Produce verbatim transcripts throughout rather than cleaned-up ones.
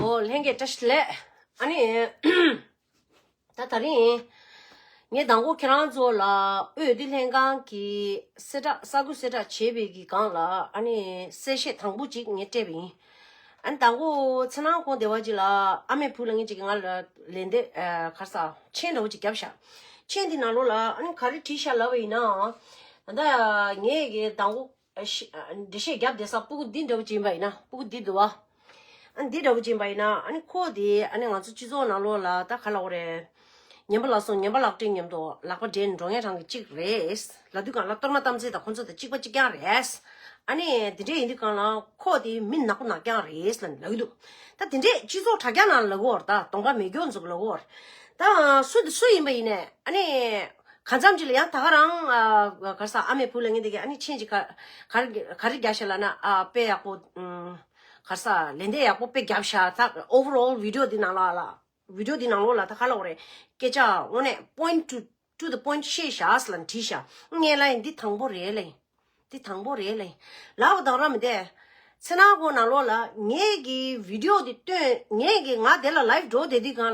ཨོ་ལྷན་རྒྱས་བཀྲ་ཤིས་བདེ་ལེགས། ཨ་ནི། ད་དེ་རིང་། ངས་མདང་དགོང་ཁྱེད་རང་ཚོ་ལ་དབུས་འོས་བསྡུ་ལྷན་ཁང་གི་གསལ་བསྒྲགས་གསར་འགོད་གསལ་བསྒྲགས་བྱས་པའི་གི་སྒང་ལ་ཨ་ནི་གསལ་བཤད་དང་པོ་ཅིག་ངས་སྤྲད་པ་ཡིན། ཨ་ནི་མདང་དགོང་ཚེ་ནང་ཁོང་སྡེ་བ་ཅིག་ལ་ཨ་མའི་བུ་ལ་ངས་ཅིག་ང་ལ་ལན་འདེབས་ག་རེ་ཟ་མཆན་འདྲ་བོ་ཅིག་བརྒྱབ་ཤག་མཆན་འདི་ནང་ལོགས་ལ་ཨ་ནི་ག་རེ་བྲིས་ཤག་ལབ་པ་ཡིན་ན། ད་ངས་གི་མདང་དགོང་ཨ་ཤི་ཨ་འགྲེལ་བཤད་རྒྱབ་བསྡད་ས་སྤུ་གུ་འདི་འདྲ་བོ་ཅིག་ཡིན་པ་ཡིན་ན་སྤུ་གུ་འདི་འདུག་བ། ཨ་འདི་འདྲ་བོ་ཅིག་ཡིན་པ་ཡིན་ན་ཨ་ནི་ཁོ་དེ་ཨ་ནི་ང་ཚོ་སྤྱི་ཚོགས་ནང་ལོགས་ལ་ད་ག་ལབ་དགོས་རེད། ཉན་པ་ལགས་སོ་ཉན་པ་ལགས་བཀྲིན་མཉམ་དུ་ལག་པ་སྦྲེལ་ནས་འགྲོ་མཁན་རང་གི་གཅིག་རེད། ལབ་དུས་གང་ལ་གཏོར་མ་གཏམ་ཚེ་དང་ཁོ་ཚོ་དང་གཅིག་པ་གཅིག་རྐྱང་རེད། ཨ་ནི་དེ་འདྲས་ཡིན་དུས་གང་ལ་ཁོ་དེ་མི་ནག་པོ་ནག་རྐྱང་རེད་ལབ་ནས་ལབ་ཀྱི་འདུག་ད་དེ་འདྲས་སྤྱི་ཚོགས་དྲ་རྒྱ་ནང་ལ་ལབ་ཀྱི་ཡོད་རེད། ད་གདོང་པ་མེད་སྐྱོ་འཛུགས་ལབ་ཀྱི་ཡོད་རེད། ད་སུ་དེ་སུ་ཡིན་པ་ཡིན་ནས་ཨ་ནི། གང་འཚམ་ཅིག་ལ་ཡང་ད་ག་རང་ཨ་ག་རེ་ཟ་ཨ་མའི་བུ་ལ་ངས་འདི་ག་ཨ་ནི་མཆན་ཅིག་ག་ག་རེ་ག་རེ་རྒྱག་ཤག་ལབ་ན་ཨ་དཔེ་ཡག་པོ་ཨུམ་ག་རེ་ཟ་ལན་འདེབས་ཡག་པོ་དཔེ་བརྒྱབ་ཤག་ད་overall video འདི་ནང་ལ་ལ་video འདི་ནང་ལོགས་ལ་ད་ག་ལབ་དགོས་རེད། སྐད་ཆ་དངོས་གནས་point to to the point བཤད་ཤག་ལབ་ནས་བྲིས་ཤག་ངས་ལབ་ཡིན་འདི་དང་པོ་རེད་ལབ་ཡིན། འདི་དང་པོ་རེད་ལབ་ཡིན། ལབ་པ་དང་ར་མི་འདས། ཚེ་ནང་ཁོང་ནང་ལོགས་ལ་ངེད་ཀྱི་video འདི་སྟོན་ངེད་ཀྱི་ང་དེ་ལ་live འགྲོ་བསྡད་དུས་སྒང་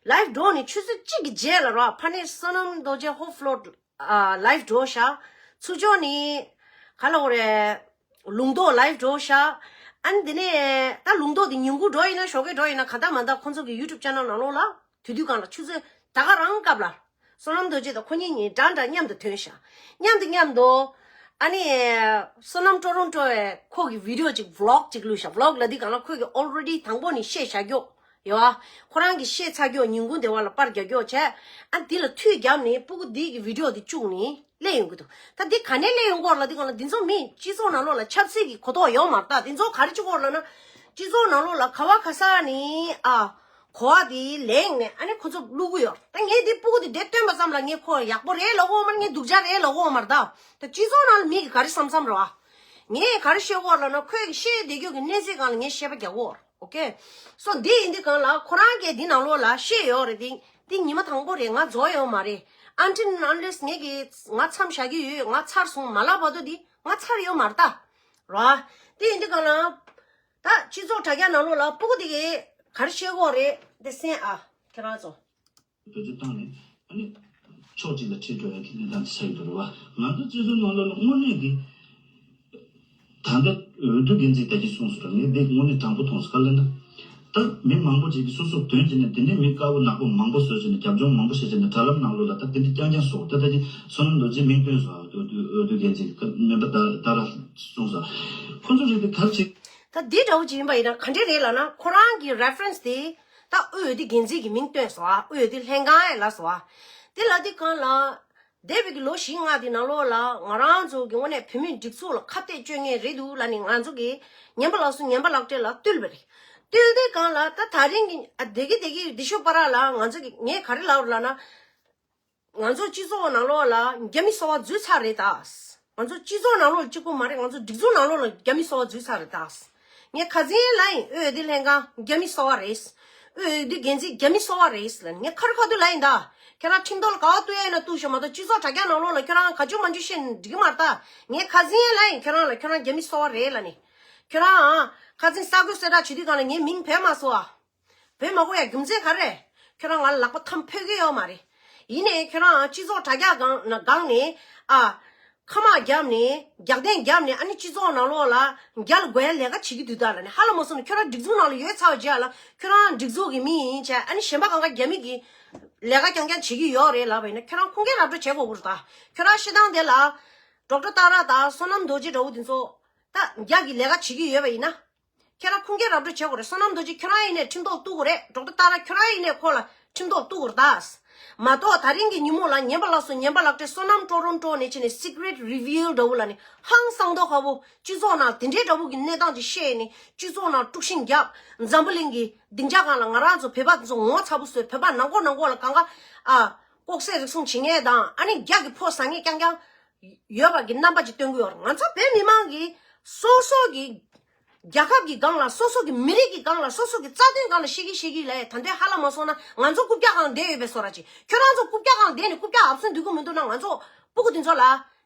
ལ་live འགྲོ་ནས་ཆུ་ཚོད་གཅིག་གི་རྗེས་ལ་ར་ཕ་ནས་བསོད་ནམས་རྡོ་རྗེ་ཧོབ་ལོ་ཨ་live འགྲོ་ཤག་ཚུར་ཕྱོགས་ནས་ག་ལབ་དགོས་རེད། ལུང་རྟོགས་live འགྲོ་ཤག་ཨ་ནི་དེ་ནས་ད་ལུང་རྟོགས་དེ་ཉིན་གུང་འགྲོ་ཡིན་ན་ཞོགས་ཀས་འགྲོ་ཡིན་ན་ག་ད་མ་ད་ཁོང་ཚོ་གི་YouTube channel ནང་ལོགས་ལ་དུས་དུས་སྒང་ལ་ཆུ་ཚོད་ད་ག་རང་སྐབས་ལ། བསོད་ནམས་རྡོ་རྗེ་དང་ཁོ་གཉིས་གཉིས་འདྲ་འདྲ་མཉམ་དུ་ཐོན་ཤག་མཉམ་དུ་མཉམ་དུ། ཨ་ནི། བསོད་ནམས་སྤྲོ་རུང་སྤྲོ་བས་ཁོ་གི་video ཅིག་vlog ཅིག་བླུགས་ཤག vlog ལབ་དུས་སྒང་ལ་ཁོས་གི་already དང་པོ་ནས་བཤད་བཞག་རྒྱུ། ཡོད་ཨ། ཁོ་རང་གི་བཤད་ཚར་རྒྱུ་ཉིན་གུང་དེ་བ་ལ་པར་རྒྱག་རྒྱུ་བྱས། ཨ་འདི་ལ་མཐུད་བརྒྱབ་ནས་སྤུ་གུ་འདི་གི་video འདི་བཅུག་ནས་སླེབས་ཡོང་གི་འདུག་ད་འདི་ག་ནས་སླེབས་ཡོང་གི་ཡོད་རེད་ལབ་དུས་སྒང་ལ་འདི་ཚོ་མི་སྤྱི་ཚོགས་ནང་ལོགས་ལ་ཆབ་སྲིད་ཀྱི་གོ་རྟོགས་ཡོད་མ་རེད། ད་འདི་ཚོ་ག་རེ་བྱེད་ཀྱི་ཡོད་རེད་ལབ་ན། སྤྱི་ཚོགས་ནང་ལོགས་ལ་ག་བ་ག་ས་ནས་ཨ། གོ་བ་དེ་ལེན་ནས་ཨ་ནི་ཁོ་ཚོ་བླུག་གི་ཡོད། ད་ངས་འདི་སྤུ་གུ་དེ་འདྲས་སྟོན་པ་ཙམ་ལ་ངས་ཁོ་ཡག་པོ་རེད་ལབ་ཀྱི་ཡོད་མ་རེད། ངས་སྡུག་ཅག་རེད་ལབ་ཀྱི་ཡོད་མ་རེད། ད་ད་སྤྱི་ཚོགས་ནང་ལ་མི་གིས་ག་རེ་བསམ་བསམ་རེད་བ། ངས་ག་རེ་བཤད་ཀྱི་ཡོད་ལབ་ན་ཁོས་བཤད་བསྡད་རྒྱུ་གི་གནས་ཚུལ་སྒང་ལ་ངས་བཤད་པ་རྒྱག་གི་ཡོད། ཨོ་ཀེ། སོ་འདི་ཡིན་དུས་སྒང་ལ་ཁོ་རང་གིས་འདི་ནང་ལོགས་ལ་བཤད་ཡོད་རེད། འདི་འདི་ཉི་མ་དང་པོ་རེད། ང་རྫོགས་ཡོད་མ་རེད། Until and unless ངས་གི་ང་མཚམས་བཞག་གི་ཡོད། ང་ཚར་སོང་མ་ལབ་བར་དུ་འདི་ང་ཚར་ཡོད་མ་རེད་ད། ར། འདི་ཡིན་དུས་སྒང་ལ། ད་སྤྱི་ཚོགས་དྲ་རྒྱ་ནང་ལོགས་ལ་སྤུ་གུ་དེ་གས་ག་རེ་བཤད་ཀྱི་ཡོད་རེད་འདི་གསན་ཨ། ཁྱེད་རང་ཚོ། བེད་སྤྱོད་བཏང་ནས་ཨ་ནི་ཕྱོགས་གཅིག་ལ་ཁྲིད་འགྲོ་ཡ་གི་གནས་སྟངས་དེ་ཆགས་ཡོད་རེད་བ། ང་ཚོ་སྤྱི་ཚོགས་ནང་ལོགས་ལ་དངོས་གནས་ཀྱི་ད་ལྟ་འོས་བསྡུ་འགན་འཛིན་ད་གིན་གསུངས་སོང་ར། ངས་འདི་དངོས་གནས་དྲང་པོ་མཐོང་སོང་། ག་ལབ་ན་ད་མི་མང་པོ་ཅིག་གིས་སོ་སོ་དོན་བྱས་ནས་དེ་ནས་མི་དཀར་པོ་ནག་པོ་མང་པོ་བཟོས་བྱས་ནས་རྒྱབ་ལྗོངས་མང་པོ་བྱས་བྱས་ནས་དྲ་ལམ་ནང་ལོགས་ལ་ད་དེ་འདྲ་རྐྱང་རྐྱང་བཟོ། ད་ད་གིན་བསོད་ནམས་རྡོ་རྗེ་མིང་བཏོན་སོང་། འོས་བསྡུ་འོས་བསྡུ་འགན་འཛིན་མེམ་བར་ད་ད་ར་གསུངས་སོང་། ཁོ་ཚོ་རེད་དེ་ག་རེ་བྱེད། ད་འདི་འདྲ་བོ་ཅིག་ཡིན་པ་ཡིན་ན་ག་འདྲས་རེད་ལབ་ན། ཁོ་རང་གི་reference དེ་ད་དབུས་འོས་བསྡུ་འགན་འཛིན་གྱི་མིང་བཏོན་སོང་ཨ། དབུས་འོས་བསྡུ་ལྷན་ཁང་ཡ་ལ་སོང་ཨ། དེ་ལབ་དུས་སྒང་ལ་འདས་པའི་གི་ལོ་བཞི་ལྔ་དེ་ནང་ལོགས་ལ་ང་རང་ཚོ་གི་དངོས་གནས་བོད་མིའི་སྒྲིག་འཛུགས་ལ་ཁ་གཏད་གཅོག་མཁན་རེད་འདུག་ལབ་ནས་ང་ཚོ་གི་ཉན་པ་ལགས་སོ་ཉན་པ་ལགས་བཀྲས་ལ་བཏུལ་བ་རེད། བཏུལ་དུས་སྒང་ལ་ད་ད་རིང་གི་ཨ་བདེ་གི་བདེ་གི་འདི་ཤོག་པ་ར་ལ་ང་ཚོ་གི་ངས་ག་རེ་ལབ་རེད་ལབ་ན། ང་ཚོ་སྤྱི་ཚོགས་ནང་ལོགས་ལ་རྒྱ་མི་གསོ་བ་འཛུལ་ཚར་རེད་ད། ང་ཚོ་སྤྱི་ཚོགས་ནང་ལོགས་གཅིག་པུ་མ་རེད། ང་ཚོ་སྒྲིག་འཛུགས་ནང་ལོགས་ལ་རྒྱ་མི་གསོ་བ་འཛུལ་ཚར་རེད་ད། ངས་ཁ་སང་ལབ་ཡིན། དབུས་འོས་བསྡུ་ལྷན་ཁང་རྒྱ་མི་གསོ་བ་རེད། དབུས་འོས་བསྡུ་འགན་འཛིན་རྒྱ་མི་གསོ་བ་རེད་ལབ་ནས་ངས་ཁ་རི་ཁ་ཐུག་ལབ་ཡིན་ད། ཁྱེད་རང་ཁྲིམས་ཐོག་ལ་ག་པར་གཏུག་ཡ་ཡིན་ན་གཏུག་ཤོག་མ་གཏོགས་སྤྱི་ཚོགས་དྲ་རྒྱ་ནང་ལོགས་ལ་ཁྱོད་རང་ག་ཅུང་མ་ཅུང་བཤད་ན་འགྲིག་གི་མ་རེད་ད། ངས་ཁ་སང་ལབ་ཡིན། ཁྱོད་རང་ལ་ཁྱོད་རང་རྒྱ་མི་གསོ་བ་རེད་ལབ་ནས། ཁྱོད་རང་ཁ་སང་གསར་འགོད་གསལ་བསྒྲགས་བྱེད་དུས་སྒང་ལ་ངའི་མིང་བོས་མ་སོང་ཨ། བོད་མ་གོ་ཡ་རྒྱུ་མཚན་ག་རེ། ཁྱོད་རང་ང་ལ་ལག་པ་འཐམ་ཕོད་ཀྱི་ཡོད་མ་རེད། ཡིན་ནའི་ཁྱོད་རང་སྤྱི་ཚོགས་དྲ་རྒྱ་སྒང་ན་སྒང་ནས་ཨ། ཁ་དམག་བརྒྱབ་ནས་རྒྱག་རྟེན་བརྒྱབ་ནས་ཨ་ནི་སྤྱི་ཚོགས་ནང་ལོགས་ལ་རྒྱ་ལ་རྒོལ་ཡ་ལས་ཀ་བྱེད་ཀྱི་འདུག་ད་ལབ་ནས་ཧ་ལམ་མ་སོང་ནས་ཁྱོད་རང་སྒྲིག་འཛུགས་ནང་ལ་ཡོད་ཚར་བ་རྗེས་ལ་ཁྱོད་རང་སྒྲིག་འཛུགས་ཀྱི་མི་ཡིན་བྱས་ཨ་ནི་གཞན་པ་གང་ག་རྒྱ་མི་གི་ལས་ཀ་རྐྱང་རྐྱང་བྱེད་ཀྱི་ཡོད་རེད་ལབ་པ་ཡིན་ན་ཁྱོད་རང་ཁུངས་སྐྱེལ་ར་སྤྲོད་བྱེད་དགོས་ཀྱི་རེད་ད། ཁྱོད་རང་བཤད་སྟངས་དེ་ལ་ཌོག་ཊར་ཏཱ་ར་དང་བསོད་ནམས་རྡོ་རྗེ་འདྲ་བོ་དེ་ཚོ་ད་རྒྱ་གི་ལས་ཀ་བྱེད་ཀྱི་ཡོད་པ་ཡིན་ན། ཁྱེད་རང་ཁུངས་སྐྱེལ་ར་སྤྲོད་བྱེད་དགོས་རེད། བསོད་ནམས་རྡོ་རྗེ་ཁྱོད་རང་ཡིན་ནའི་ཁྲིམས་ཐོག་གཏུག་དགོས་རེད། ཌོག་ཊར་ཏཱ་ར་ཁྱོད་རང་ཡིན་ནའི་ཁོ་ལ་ཁྲིམས་ཐོག་གཏུག་དགོས་རེད་ད། མ་གཏོགས་ད་རིང་གི་ཉིན་མོ་ལ་ཉན་པ་ལགས་སོ་ཉན་པ་ལགས་བཀྲས་བསོད་ནམས་སྤྲོ་རུང་སྤྲོ་ནས་བྱས་ནས་secret reveal འདྲ་བོ་ལབ་ནས་ཧང་སང་མདོག་ཁ་བོ་སྤྱི་ཚོགས་ནང་དེ་འདྲའི་འདྲ་བོ་གི་གནས་སྟངས་ཅིག་བཤད་ནས་སྤྱི་ཚོགས་ནང་དཀྲུག་ཤིང་བརྒྱབ། འཛམ་བུ་གླིང་གི་སྡིངས་ཆ་སྒང་ལ་ང་རང་ཚོ་བོད་པ་ཚོ་ངོ་ཚ་པོ་བཟོས། བོད་པ་ནང་ཁོག་ནང་ཁོག་ལ་གང་ག་ཨ་ལྐོག་ཟ་རུལ་སུངས་བྱེད་མཁན་དང་ཨ་ནི་རྒྱ་གི་ཕོ་ཟ་མཁན་རྐྱང་རྐྱང་ཡོད་པ་གི་རྣམ་པ་ཅིག་སྟོན་གི་ཡོད་རེད། ང་ཚོ་བོད་མི་མང་གིས་སོ་སོ་གི་རྒྱལ་ཁབ་ཀྱི་སྒང་ལ་སོ་སོ་གི་མི་རིགས་ཀྱི་སྒང་ལ་སོ་སོ་གི་རྩ་དོན་སྒང་ལ་བཤད་ཀྱི་བཤད་ཀྱི་ལས་ད་འདོད་ཧ་ལམ་མ་སོང་ན་ང་ཚོ་རྐུབ་བཀྱག་སྒང་བསྡད་ཡོད་པའི་བཟོ་འདྲ་ཅིག་ཁྱོད་རང་ཚོ་རྐུབ་བཀྱག་སྒང་བསྡད་ནས་རྐུབ་བཀྱག་ཨབ་སུན་སྡོད་ཀྱི་མི་འདུག་ན་ང་ཚོ་སྤུ་གུ་དེ་ཚོ་ལ་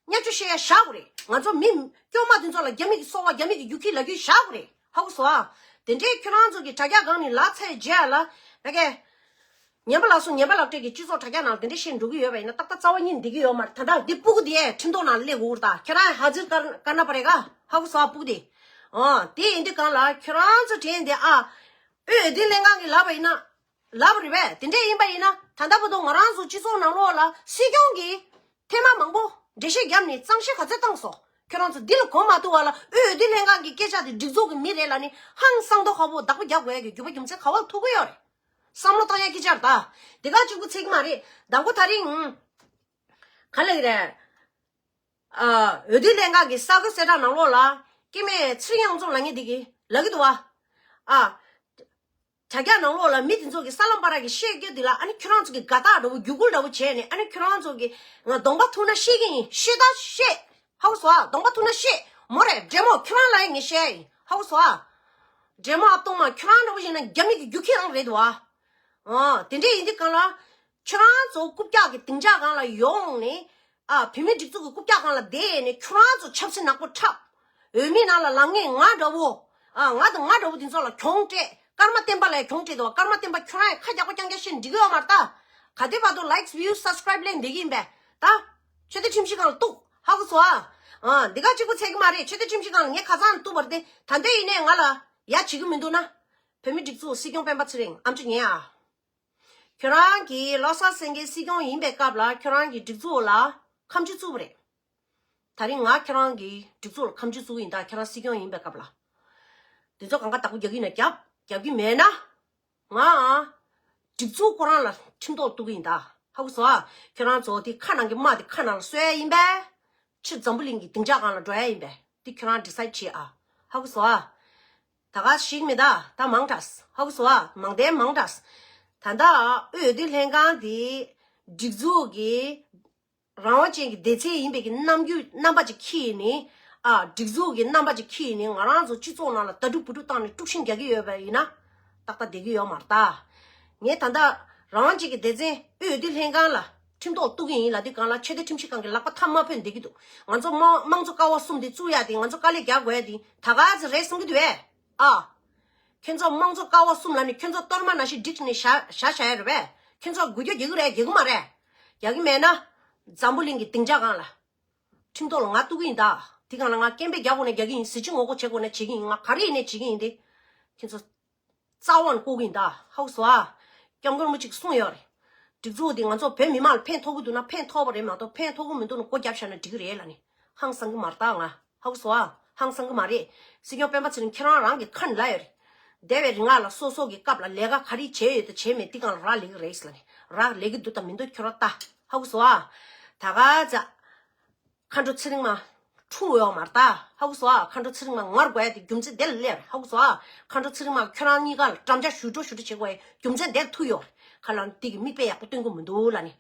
བརྙས་བཅོས་བཤད་ཡ་བཞག་དགོས་རེད། ང་ཚོ་མི་སྐྱོ་མ་དེ་ཚོ་ལ་རྒྱ་མི་གི་སོ་པ་རྒྱ་མི་གི་རྒྱུག་ཁྱི་ལབ་རྒྱུ་བཞག་དགོས་རེད། ཧ་གོ་སོང་ཨ། དེ་འདྲའི་ཁྱོད་རང་ཚོ་གི་དྲ་རྒྱ་སྒང་ནས་ལབ་ཚར་རྗེས་ལ་ད་གས། ཉན་པ་ལགས་སོ། ཉན་པ་ལགས་བཀྲས་ཀྱི་སྤྱི་ཚོགས་དྲ་རྒྱ་ནང་དེ་འདྲ་བཤད་འགྲོ་གི་ཡོད་པ་ཡིན་ན་ཏག་ཏག་རྩ་བ་ཉིད་འགྲིག་གི་ཡོད་མ་རེད། ད་ལྟ་འདི་སྤུ་གུ་དེ་ཁྲིམས་ཐོག་ནང་སླེབས་དགོས་ད། ཁྱེད་རང་ཧ་ཛིར་ཀར་ཀར་ན་པ་རེད་ག་ཧ་གོ་སོང་ཨ། སྤུ་གུ་དེ། ཨོ་དེ་ཡིན་དུས་གང་ལ་ཁྱོད་རང་ཚོ་དྲན་དེ་ཨ། ཨོ་དེ་ལྷན་ཁང་གི་ལབ་པ་ཡིན་ན། ལབ་པ་རེད་པས། དེ་འདྲ་ཡིན་པ་ཡིན་ན་ད་ལྟ་བར་དུ་ང་རང་ཚོ་སྤྱི་ཚོགས་ནང་ལོགས་ལ་སྲིད་སྐྱོང་གིས་ཐེངས་མ་མང་པོ་འགྲེལ་བཤད་བརྒྱབ་ནས་གཙང་བཤེར་ག་ཚོད་བཏང་སོང་། ཁྱོད་རང་ཚོ་འདི་ལ་གོ་མ་ཐུབ་པ་ལ་ཨོ་དེ་ལྷན་ཁང་གི་སྐད་ཆ་དེ་སྒྲིག་འཛུགས་ཀྱི་མི་རེད་ལབ་ནས་ཧང་སང་མདོག་ཁ་པོ་བདག་པོ་རྒྱག་དགོས་ཡ་གི་རྒྱུ་མཚན་ག་བ་ཐུག་གི་ཡོད་རེད། བསམ་བློ་བཏང་ཡ་སྐད་ཆ་རེད་ད། དེ་ག་གཅིག་པུ་ཚད་ཀྱི་མ་རེད། དང་པོ་ད་རིང་། ག་ལབ་ཀྱི་རེད། ཨ། འོས་བསྡུ་ལྷན་ཁང་གི་གསར་འགོད་གསལ་བསྒྲགས་ནང་ལོགས་ལ་སྐྱེ་དམན་ཚེ་རིང་དབྱངས་འཛོམས་ལབ་མཁན་དེ་གིས་ལབ་ཀྱི་འདུག་བ། ཨ། དྲ་རྒྱ་ནང་ལོགས་ལ་མི་དེ་ཚོ་གིས་གསར་ལམ་པ་ར་གིས་བཤད་རྒྱུ་དེ་ལ་ཨ་ནི་ཁྱོད་རང་ཚོ་གིས་དགའ་རྟགས་འདྲ་བོ་རྒྱུད་སྐུལ་འདྲ་བོ་བྱས་ནས་ཨ་ནི་ཁྱོད་རང་ཚོ་གིས་ང་གདོང་པ་ཐུག་ན་བཤད་ཀྱི་ཡིན། བཤད་ད་བཤད། ཧ་གོ་སོང་ཨ། གདོང་པ་ཐུག་ན་བཤད། མོ་རེད། འདྲེ་མོ་ཁྱོད་རང་ལ་ཡང་ངས་བཤད་ཡིན། ཧ་གོ་སོང་ཨ། འདྲེ་མོ་ཨ་སྟོང་མ་ཁྱོད་རང་འདྲ་བོ་ཡིན་ན་རྒྱ་མི་གི་རྒྱུག་ཁྱི་རང་རེད་འདུག་ཨ། ཨ། དེ་འདྲས་ཡིན་དུས་གང་ལ། ཁྱོད་རང་ཚོ་རྐུབ་བཀྱག་གི་སྡིངས་ཆ་སྒང་ལ་ཡོང་ནས། ཨ། བོད་མིའི་སྒྲིག་འཛུགས་ཀྱི་རྐུབ་བཀྱག་སྒང་ལ་བསྡད་ནས་ཁྱོད་རང་ཚོ་ཆབ་སྲིད་ནག་པོ་འཁྲབ། འོས་མིའི་ནང་ལ་ལངས་མཁན་ང་འདྲ་བོ། ཨ། ང་དང་ང་འདྲ་བོ་དེ་ཚོ་ལ་གྱོང་སྤྲད། ཀརྨ་བསྟན་པ་ལ་ཡང་གྱོང་སྤྲད་འདུག་ཀརྨ་བསྟན་པ་ཁྱོད་རང་ཡང་ཁ་རྒྱག་པ་རྐྱང་རྐྱང་བཤད་འགྲིག་གི་ཡོད་མ་རེད་ད། ག་དུས་བར་དུ་likes views subscribe ལེན་བསྡད་ཀྱི་ཡིན་པས་ད། ཆོས་སྡེ་ཁྲིམས་ཞིབ་ཁང་ལ་གཏུག་ཧ་གོ་སོང་ཨ། ཨ། འདི་ག་གཅིག་པུ་ཚད་ཀྱི་མ་རེད། ཆོས་སྡེ་ཁྲིམས་ཞིབ་ཁང་ལ་ངས་ཁ་སང་གཏུག་པ་རེད་དེ། ད་འདོད་ཡིན་ནས་ང་ལ་ཡ་བྱེད་ཀྱི་མི་འདུག་ན། བོད་མི་སྒྲིག་འཛུགས་སྲིད་སྐྱོང་སྤེན་པ་ཚེ་རིང་ཨ་མཆོག་ཉན་ཨ། ཁྱོད་རང་གིས་བློ་བཟང་སེང་གེ་སྲིད་སྐྱོང་ཡིན་པའི་སྐབས་ལ་ཁྱོད་རང་གིས་སྒྲིག་འཛུགས་ལ་ཁ་མཆུ་བཙུགས་པ་རེད། ད་རིང་ང་ཁྱོད་རང་གིས་སྒྲིག་འཛུགས་ལ་ཁ་མཆུ་བཙུགས་ཀྱི་ཡིན་ད། ཁྱོད་རང་སྲིད་སྐྱོང་ཡིན་པའི་སྐབས་ལ། འདི་ཚོ་གང་ག་བདག་པོ་རྒྱག་གི་ཡིན་ན་རྒྱབ། རྒྱག་གི་མེད་ན། ང་སྒྲིག་འཛུགས་ཁོ་རང་ལ་ཁྲིམས་ཐོག་གཏུག་གི་ཡིན་ད། ཧ་གོ་སོང་ཨ། ཁྱོད་རང་ཚོ་དེ་ཁ་ནང་གི་རྨ་དེ་ཁ་ནང་ལ་གསོ་ཡ་ཡིན་པས། ཕྱིར་འཛམ་བུ་གླིང་གི་སྡིངས་ཆ་སྒང་ལ་འགྲོ་ཡ་ཡིན་པས། དེ་ཁྱོད་རང་decide བྱེད་ཨ། ཧ་གོ་སོང་ཨ། ད་ག་ཞིག་མེད་ད། ད་མང་དྲགས། ཧ་གོ་སོང་ཨ། མང་དེ་མང་དྲགས། ད་ལྟ་འོས་བསྡུ་ལྷན་ཁང་དེ་སྒྲིག་འཛུགས་ཀྱི་རང་དབང་ཅན་གྱི་སྡེ་ཚན་ཡིན་པའི་གི་རྣམ་འགྱུར་རྣམ་པ་ཅིག་ཁྱེར་ནས། ཨ། སྒྲིག་འཛུགས་ཀྱི་རྣམ་པ་ཅིག་ཁྱེར་ནས་ང་རང་ཚོ་སྤྱི་ཚོགས་ནང་ལ་ད་དཀྲུག་ཕུ་དཀྲུག་བཏང་ནས་དཀྲུག་ཤིང་རྒྱག་གི་ཡོད་པ་ཡིན་ན། ཏག་ཏག་བསྡད་ཀྱི་ཡོད་མ་རེད་ད། ངས་ད་ལྟ་རང་དབང་ཅན་གྱི་སྡེ་ཚན་འོས་བསྡུ་ལྷན་ཁང་ལ་ཁྲིམས་ཐོག་གཏུག་གི་ཡིན་ལབ་དུས་གང་ལ་ཆོས་དད་ཁྲིམས་ཞིབ་ཁང་གི་ལག་པ་ཐལ་མོ་སྦྱར་བསྡད་ཀྱི་འདུག་ང་ཚོ་དམངས་དམངས་གཙོ་ཀ་བ་གསུམ་དེ་བཙུགས་ཡ་དེ། ང་ཚོ་དཀའ་ལས་རྒྱག་དགོས་ཡ་དེ་ད་ག་ཚོད་རེད་བསམ་གྱི་འདུག་བས། ཨ། ཁྱོད་ཚོ་དམངས་གཙོ་ཀ་བ་གསུམ་ལབ་ནས་ཁྱོད་ཚོ་གཏོར་མ་ནང་བཞིན་བསྒྲིགས་ནས་བཞག་བཞག་བཞག་ཡ་རེད་པས། ཁྱོད་ཚོ་འགུལ་སྐྱོད་རྒྱག་གི་རེད་རྒྱག་གི་མ་རེད། རྒྱག་གི་མེད་ན། འཛམ་བུ་གླིང་གི་སྡིངས་ཆ་སྒང་ལ། ཁྲིམས་ཐོག་ལ་ང་གཏུག་གི་ཡིན་ད། དེ་སྒང་ལ་ང་སྐད་འབོད་རྒྱག་དགོས་ན་རྒྱག་གི་ཡིན། གཟི་བརྗིད་ངོ་རྒོལ་བྱེད་དགོས་ན་བྱེད་ཀྱི་ཡིན། ང་ག་རེ་ཡིན་ནའི་བྱེད་ཀྱི་ཡིན་ཏེ། ཁྱོད་ཚོ། རྩ་བ་ནས་བཀུག་གི་ཡིན་ད། ཧ་གོ་སོང་ཨ། སྐྱབས་མགོན་རིན་པོ་ཆེས་གསུངས་ཡོད་རེད། སྒྲིག་འཛུགས་འདི་ང་ཚོ་བོད་མི་མང་ལ་ཕན་ཐོགས་ཀྱི་འདུག་ན་ཕན་ཐོགས་པ་རེད་མ་གཏོགས་ཕན་ཐོགས་ཀྱི་མི་འདུག་ན་སྒོ་བརྒྱབ་བཞག་ན་འགྲིག་གི་རེད་ལབ་ནས། ཧང་སང་གི་མ་རེད་ད་ང་། ཧ་གོ་སོང་ཨ། ཧང་སང་གི་མ་རེད། སྲིད་སྐྱོང་སྤེན་པ་ཚེ་རིང་ཁྱེད་རང་རང་གི་ཁ་ནས་ལབ་ཡོད་རེད། འདས་པའི་རིང་ལ་སོ་སོ་གི་སྐབས་ལ་ལས་ཀ་ག་རེ་བྱས་ཡོད་དང་བྱས་མེད་འདི་སྒང་ལ་རག་ལས་ཀྱི་རེད་ཟེར་ལབ་ནས། རག་ལས་ཀྱི་འདུག་དང་མི་འདུག་ཁྱོད་རང་ལྟ། ཧ་གོ་སོང་ཨ། ད་ག་ཚོད། མཁའ་འགྲོ་ཚེ་རིང་མ། འཁྲུངས་ཡོད་མ་རེད་ད། ཧ་གོ་སོང་ཨ། མཁའ་འགྲོ་ཚེ་རིང་མ་ངར་དགོས་ཡ་དེ་རྒྱུ་མཚན་དེ་ལ་སླེབས་རེད། ཧ་གོ་སོང་ཨ། མཁའ་འགྲོ་ཚེ་རིང་མ་ཁྱོད་རང་གཉིས་ཀ་ལ་འགྲམ་ལྕག་གཞུ་འགྲོ་གཞུ་འགྲོ་བྱེད་དགོས་ཡ་རྒྱུ་མཚན་དེ་ལ་ཐུག་ཡོད་རེད། ཁ་ལ་འདི་གི་མིག་དཔེ་ཡག་པོ་སྟོན་གི་མི་འདུག་ལབ་ནས།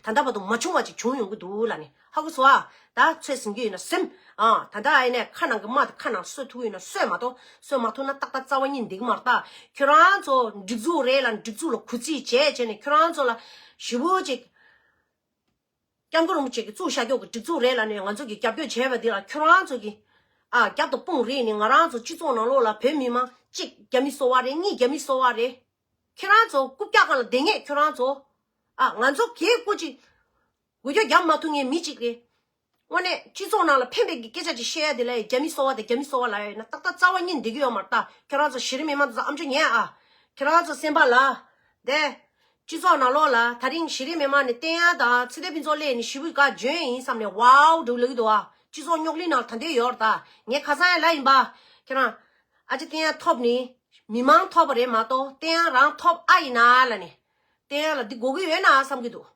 ད་ལྟ་བར་དུ་མ་བྱུང་བ་ཅིག་བྱུང་ཡོང་གི་འདུག་ལབ་ནས། ཧ་གོ་སོང་ཨ། ད་ཚོད་ཟིན་གི་ཡོད་ན་ཟིན། ཨ། ད་ལྟ་ཨ་ཡིན་ནས་ཁ་ནང་གི་རྨ་དེ་ཁ་ནང་གསོ་ཐུབ་ཡོད་ན་གསོས་མ་གཏོགས་གསོས་མ་ཐུབ་ན་ཏག་ཏག་རྩ་བ་ཉིད་འདི་གི་མ་རེད་ད། ཁྱོད་རང་ཚོ་སྒྲིག་འཛུགས་རེད་ལབ་ནས་སྒྲིག་འཛུགས་ལ་གུས་བརྩི་བྱས་བྱས་ནས་ཁྱོད་རང་ཚོ་ལ་ཞེ་པོ་ཅིག་སྐྱབས་མགོན་རིན་པོ་ཆེ་གིས་བཙུགས་བཞག་རྒྱུ་གི་སྒྲིག་འཛུགས་རེད་ལབ་ནས་ང་ཚོ་གིས་རྒྱབ་སྐྱོར་བྱས་པ་འདི་ལ་ཁྱོད་རང་ཚོ་གིས། ཨ། རྒྱབ་དང་དཔུང་རེག་ནས་ང་རང་ཚོ་སྤྱི་ཚོགས་ནང་ལོགས་ལ་བོད་མི་མང་གཅིག་རྒྱ་མི་སོ་པ་རེད། གཉིས་རྒྱ་མི་སོ་པ་རེད། ཁྱོད་རང་ཚོ་རྐུབ་བཀྱག་སྒང་ལ་བསྡད་མཁན་ཁྱོད་རང་ཚོ། ཨ། ང་ཚོ་གས་སྐུ་ཅིག་འགུལ་སྐྱོད་རྒྱབ་མ་ཐུབ་མཁན་མི་གཅིག་རེད། དངོས་གནས་སྤྱི་ཚོགས་ནང་ལ་ཕན་པའི་གི་སྐད་ཆ་ཅིག་བཤད་ཡ་དེ་ལ་རྒྱ་མི་སོ་པ་དང་རྒྱ་མི་སོ་པ་ལབ་ཡ་ཡིན་ན་ཏག་ཏག་རྩ་བ་ཉིད་འགྲིག་གི་ཡོད་མ་རེད་ད། ཁྱོད་རང་ཚོ་གཞི་རིམ་མི་མང་ཚོ་ཨ་མཆོག་ཉན་ཨ། ཁྱོད་རང་ཚོ་སེམས་པ་ལ། དེ། སྤྱི་ཚོགས་ནང་ལོགས་ལ་ད་རིང་གཞི་རིམ་མི་མང་ནས་བསྟན་དབྱངས་དང་ཚེ་བརྟན་ཕུན་ཚོགས་སླེབས་ནས་ཞེ་པོ་ག་འཇོན་ཡིན་བསམ་ནས་ཝའོ་འདྲ་ལབ་ཀྱི་འདུག་ཨ། སྤྱི་ཚོགས་རྙོག་གླེང་ནང་ད་འདོད་ཡོད་རེད་ད། ངས་ཁ་སང་ཡང་ལབ་ཡིན་པ། ཁྱེད་རང་། ཨ་ཅེ་བསྟན་དབྱངས་ཐོབ་ནི། མི་མང་ཐོབ་པ་རེད་མ་གཏོགས་བསྟན་དབྱངས་རང་ཐོབ་ཨ་ཡིན་ན་ལབ་ནས། བསྟན་དབྱངས་ལ་འདི་དགོས་ཀྱི་ཡོད་ན་བསམ་གྱི་འདུག་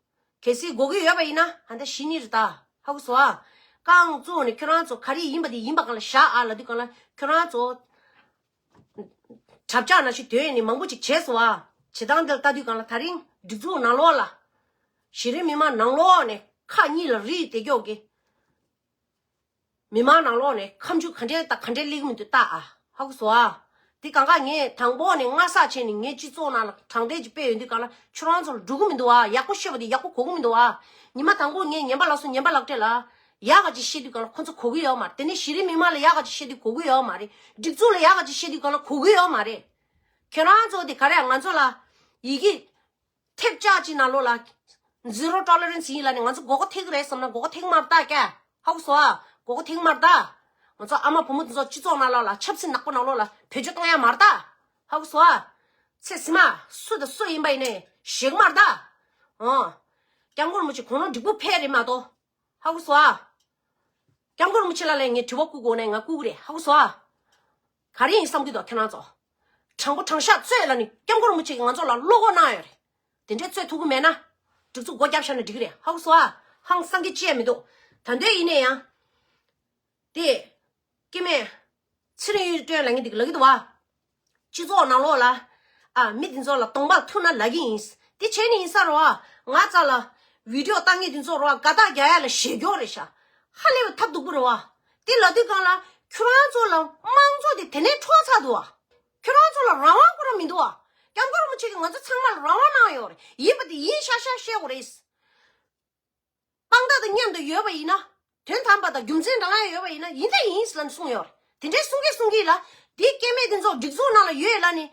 གལ་སྲིད་དགོས་ཀྱི་ཡོད་པ་ཡིན་ན་ཧ་ད་ཤི་ནི་རེད་ད། ཧ་གོ་སོང་ཨ། རྐང་བཙུགས་ནས་ཁྱོད་རང་ཚོ་ག་རེ་ཡིན་པ་དེ་ཡིན་པ་གང་ལ་བཞག་ཨ་ལབ་དུས་གང་ལ་ཁྱོད་རང་ཚོ། གྲབས་ཆག་ནང་བཞིན་དོན་ནི་མང་པོ་ཅིག་བྱས་སོང་ཨ། བྱེད་སྟངས་འདི་ལ་ལྟ་དུས་གང་ལ་ད་རིང་སྒྲིག་འཛུགས་ནང་ལོགས་ལ། གཞི་རིམ་མི་མང་ནང་ལོགས་ནས་ཁ་གཉིས་ལ་རིལ་བསྡད་ཀྱོག་གི། མི་མང་ནང་ལོགས་ནས་ཁ་མཆུ་ག་འདྲས་དང་ག་འདྲས་སླེབས་ཀྱི་མི་འདུག་ལྟ་ཨ། ཧ་གོ་སོང་ཨ། འདི་གང་ག་ངས་དང་པོ་ནས་སྔ་ས་བྱས་ནས་ངའི་སྤྱི་ཚོགས་ནང་ལ་དྲང་བདེན་ཅིག་སྤེལ་ཡོང་དུས་གང་ལ་ཁྱོད་རང་ཚོ་ལ་འགྲོ་གི་མི་འདུག་ཨ། ཡག་པོ་བཤད་པ་དེ་ཡག་པོ་གོ་གི་མི་འདུག་ཨ། ཉི་མ་དང་པོ་ངས་ཉན་པ་ལགས་སོ། ཉན་པ་ལགས་བཀྲས་ལ། ཡག་ག་ཅིག་བཤད་དུས་གང་ལ་ཁོ་ཚོ་གོ་གི་ཡོད་མ་རེད། དེ་ནས་གཞི་རིམ་མི་མང་ལ་ཡག་ག་ཅིག་བཤད་དུས་གོ་གི་ཡོད་མ་རེད། སྒྲིག་འཛུགས་ལ་ཡག་ག་ཅིག་བཤད་དུས་གང་ལ་གོ་གི་ཡོད་མ་རེད། ཁྱེད་རང་ཚོ་དེ་ག་རེ་ང་ཚོ་ལ་ཡི་གེ་ཐེབས་ཆག་ཅིག་ནང་ལོགས་ལ་zero tolerance ཡིན་ལབ་ནས་ང་ཚོ་མགོ་སྐོར་ཐེག་གི་རེད་བསམ་ན་མགོ་སྐོར་ཐེག་མ་རེད་ད་ཀ། ཧ་གོ་སོང་ཨ། མགོ་སྐོར་ཐེག་མ་རེད་ད། ང་ཚོ་ཨ་མ་བུ་མོ་དེ་ཚོ་སྤྱི་ཚོགས་ནང་ལོགས་ལ་ཆབ་སྲིད་ནག་པོ་ནང་ལོགས་ལ་བེད་སྤྱོད་གཏོང་ཡ་མ་རེད་ད། ཧ་གོ་སོང་ཨ། ཚེ་ཟིན་མ་སུ་དང་སུ་ཡིན་པ་ཡིན་ནའི་ཞེད་གི་མ་རེད་ད། ཨོ། སྐྱབས་མགོན་རིན་པོ་ཆེ་དགུང་ལོ་འགྲིག་པོ་ཕེབས་རེད་མ་གཏོགས། ཧ་གོ་སོང་ཨ། སྐྱབས་མགོན་རིན་པོ་ཆེ་ལ་ལས་ངས་དྲི་བ་བསྐུར་དགོས་ནས་ང་བསྐུར་གི་རེད། ཧ་གོ་སོང་ཨ། ག་རེ་ཡིན་བསམ་གི་འདུག་ཁྱེད་རང་ཚོ། དྲང་པོ་དྲང་བཞག་རྩོད་ལ་ནི་སྐྱབས་མགོན་རིན་པོ་ཆེ་གིས་ང་ཚོ་ལ་བློ་ཁོག་གནང་ཡོད་རེད། དེ་འདྲའི་རྩོད་ཐུབ་ཀྱི་མེད་ན། སྒྲིག་འཛུགས་སྒོ་བརྒྱབ་བཞག་ན་འགྲིག་གི་རེད། ཧ་གོ་སོང་ཨ། ཧང་སང་གི་ཅི་ཡང་མི་འདུག་ད་འདོད་ཡིན་ནས་ཡང་། དེ། སྐྱེ་དམན། ཚེ་རིང་གཡུ་སྒྲོན་ལ་ངས་འདི་ལབ་ཀྱི་འདུག་བ། སྤྱི་ཚོགས་ནང་ལོགས་ལ། ཨ་མི་འདི་ཚོ་ལ་གདོང་པ་ཐུག་ན་ལབ་ཀྱི་ཡིན། དེ་བྱས་ནས་ཡིན་ས་རེད་བ། ང་རྩ་ལ་བི་ཌིའོ་བཏང་མཁན་འདི་ཚོ་རེད་བ། དགའ་རྟགས་རྒྱག་ཡ་ལ་ཞེད་སྐྱོ་རེད་ཤག་ཧ་ལས་པའི་ཐབས་སྡུག་པོ་རེད་བ། དེ་ལབ་དུས་གང་ལ་ཁྱོད་རང་ཚོ་ལ་དམངས་གཙོ་དེ་དེ་ནས་འཕྲོག་ཚར་འདུག་བ། ཁྱོད་རང་ཚོ་ལ་རང་དབང་ཁོ་རང་མི་འདུག་བ། སྐྱབས་མགོན་རིན་པོ་ཆེ་གིས་ང་ཚོ་ཚང་མ་ལ་རང་དབང་གནང་ཡོད་རེད། ཡིན་པ་དེ་ཡིན་ཤག་ཤག་བཤད་དགོས་རེད། དཔང་རྟགས་དང་མཉམ་དུ་ཡོད་པ་ཡིན་ན། དོན་དམ་པ་དང་རྒྱུ་མཚན་རང་ཡང་ཡོད་པ་ཡིན་ན་ཡིན་ད་ཡིན་ལབ་ནས་གསུངས་ཡོད་རེད། དེ་འདྲའི་གསུང་གིན་གསུང་གིན་ལ། དེའི་སྐྱེ་དམན་དེ་ཚོ་སྒྲིག་འཛུགས་ནང་ལ་ཡོད་ལབ་ནས།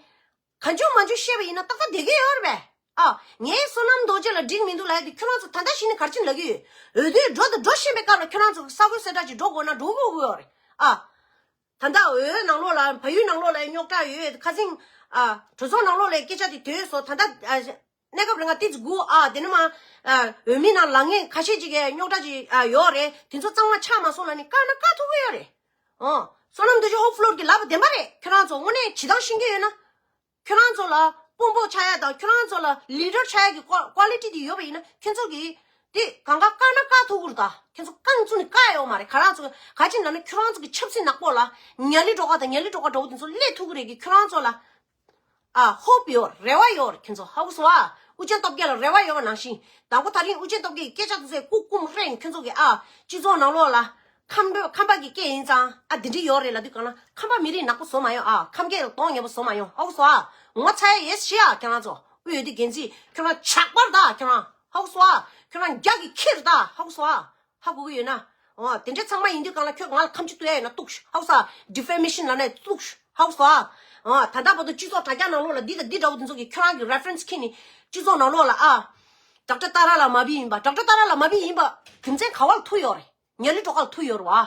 གང་བྱུང་མང་བྱུང་བཤད་པ་ཡིན་ན་ཏག་ཏག་བསྡད་ཀྱི་ཡོད་རེད་པས། ཨ། ངས་བསོད་ནམས་རྡོ་རྗེ་ལ་འགྲིག་མི་འདུག་ལབ་ཡ་དེ་ཁྱོད་རང་ཚོ་ད་ལྟ་བཞིན་ནས་ག་རེ་བྱས་ནས་ལབ་ཀྱི་ཡོད། འོས་བསྡུའི་འགྲོ་དང་འགྲོ་བཞིན་པའི་སྐབས་ལ་ཁྱོད་རང་ཚོ་ས་ཁུལ་གསལ་བསྒྲགས་ཅིག་འགྲོ་དགོས་ན་འགྲོ་དགོས་ཀྱི་ཡོད་རེད། ཨ། ད་ལྟ་འོས་ནང་ལོགས་ལ་བལ་ཡུལ་ནང་ལོགས་ལ་རྙོག་དྲ་ཡོད། ཁ་སང་། ཨ། གྲོས་ཚོགས་ནང་ལོགས་ལ་སྐད་ཆ་དེ་ཐོས་སོང་། ད་ལྟ། ཨ། གནས་སྐབས་རིང་ང་ཏིས་དགུ་ཨ་དེ་ནི་མ། ཨ། འོས་མི་ནང་ལངས་མཁན་ཁ་ཤས་ཅིག་གིས་རྙོག་དྲ་ཅིག་ཨ་ཡོད་རེད། དེ་ཚོ་གཙང་མ་ཆགས་མ་སོང་ལབ་ནས་བཀག་ན་བཀག་ཐུབ་ཀྱི་ཡོད་རེད། ཨོ། བསོད་ནམས་རྡོ་རྗེ་ཧོབ་ཕློར་གྱི་ལབ་པ་བདེན་པ་རེད། ཁྱོད་རང་ཚོ་དངོས་གནས་བྱེད་སྟངས་ཤེས་ཀྱི་ཡོད་ན། ཁྱོད་རང་ཚོ་ལ་དཔོན་པོ་ཆགས་ཡ་དང་ཁྱོད་རང་ཚོ་ལ་ལི་ཌར་ཆགས་ཡ་གི་ཀོ་ཀོ་ལི་ཊི་དེ་ཡོད་པ་ཡིན་ན་ཁྱོད་ཚོ་གིས་དེ་གང་ག་བཀག་ན་བཀག་ཐུབ་ཀྱི་རེད་ད། ཁྱོད་ཚོ་རྐང་བཙུགས་ནས་བཀག་ཡོད་མ་རེད། ག་རང་ཚོ་ག་ཅི་ན་ན་ཁྱོད་རང་ཚོ་གི་ཆབ་སྲིད་ནག་པོ་ལ་ཉ་ལི་སྒྲོལ་དཀར་དང་ཉ་ལི་སྒྲོལ་དཀར་འདྲ་བོ་དེ་ཚོ་སླེབས་ཐུབ་ཀྱི་རེད་གི། ཁྱོད་རང་ཚོ་ལ། ཨ། ཧོབ་ཡོད། རེ་བ་ཡོད། ཁྱེད་ཚོ་ཧ་གོ་སོང་ཨ། ཨུ་རྒྱན་སྟོབས་རྒྱལ་ལ་རེ་བ་ཡོད་པ་ནང་བཞིན། དང་པོ་ད་རིང་ཨུ་རྒྱན་སྟོབས་རྒྱལ་གྱི་སྐད་ཆ་དེ་ཚོས་སྐུ་སྐུ་མ་རེད། ཁྱེད་ཚོ་གི་ཨ། སྤྱི་ཚོགས་ནང་ལོགས་ལ། ཁམས་པ་ཁམས་པ་གི་སྐད་ཡིན་ཙང་ཨ་འདི་འདྲ་ཡོད་རེད་ལབ་དུས་གང་ལ་ཁམས་པ་མི་རིགས་ནག་པོ་བཟོ་མ་ཡོང་ཨ། ཁམས་སྐད་ལ་གདོང་ངན་པོ་བཟོ་མ་ཡོང་། ཧ་གོ་སོང་ཨ། ངོ་ཚ་ཡ་ཡོད་ཤི་ཨ། ཁྱེད་རང་ཚོ་དབུས་འོས་བསྡུ་འགན་འཛིན་ཁྱོད་རང་ཇག་པ་རེད་ད། ཁྱོད་རང་ཧ་གོ་སོང་ཨ། ཁྱོད་རང་རྒྱ་གི་ཁྱི་རེད་ད། ཧ་གོ་སོང་ཨ། ཧ་གོ་གི་ཡོད་ན། འོ། དེ་འདྲ་ཚང་མ་ཡིན་དུས་གང་ལ་ཁྱོད་ང་ལ་ཁ་མཆུ་གཏུག་ཡ་ཡོད་ན་གཏུགས། ཧ་གོ་སོང་ཨ། ཌི་ཕེ་མེ་ཤན་ལབ་ནས་གཏུགས། ཧ་གོ་སོང་ཨ། འོ། ད་ལྟ་བར་དུ་སྤྱི་ཚོགས་དྲ་རྒྱ་ནང་ལོགས་ལ་འདི་དང་འདི་འདྲ་བོ་དེ་ཚོ་གིས་ཁྱོད་རང་གི་རེ་ཕ་རེན་སི་ཁྱེར་ནས་སྤྱི་ཚོགས་ནང་ལོགས་ལ་ཨ། ཌོག་ཊར་ཏཱ་ར་ལ་མ་བི་ཡིན་པ། ཌོག་ཊར་ཏཱ་ར་ལ་མ་བི་ཡིན་པ་རྒྱུ་མཚན་ག་བ་ལ་ཐུག་ཡོད་རེད། ཉ་ལི་སྒྲོལ་དཀར་ལ་ཐུག་ཡོད་རེད་བ།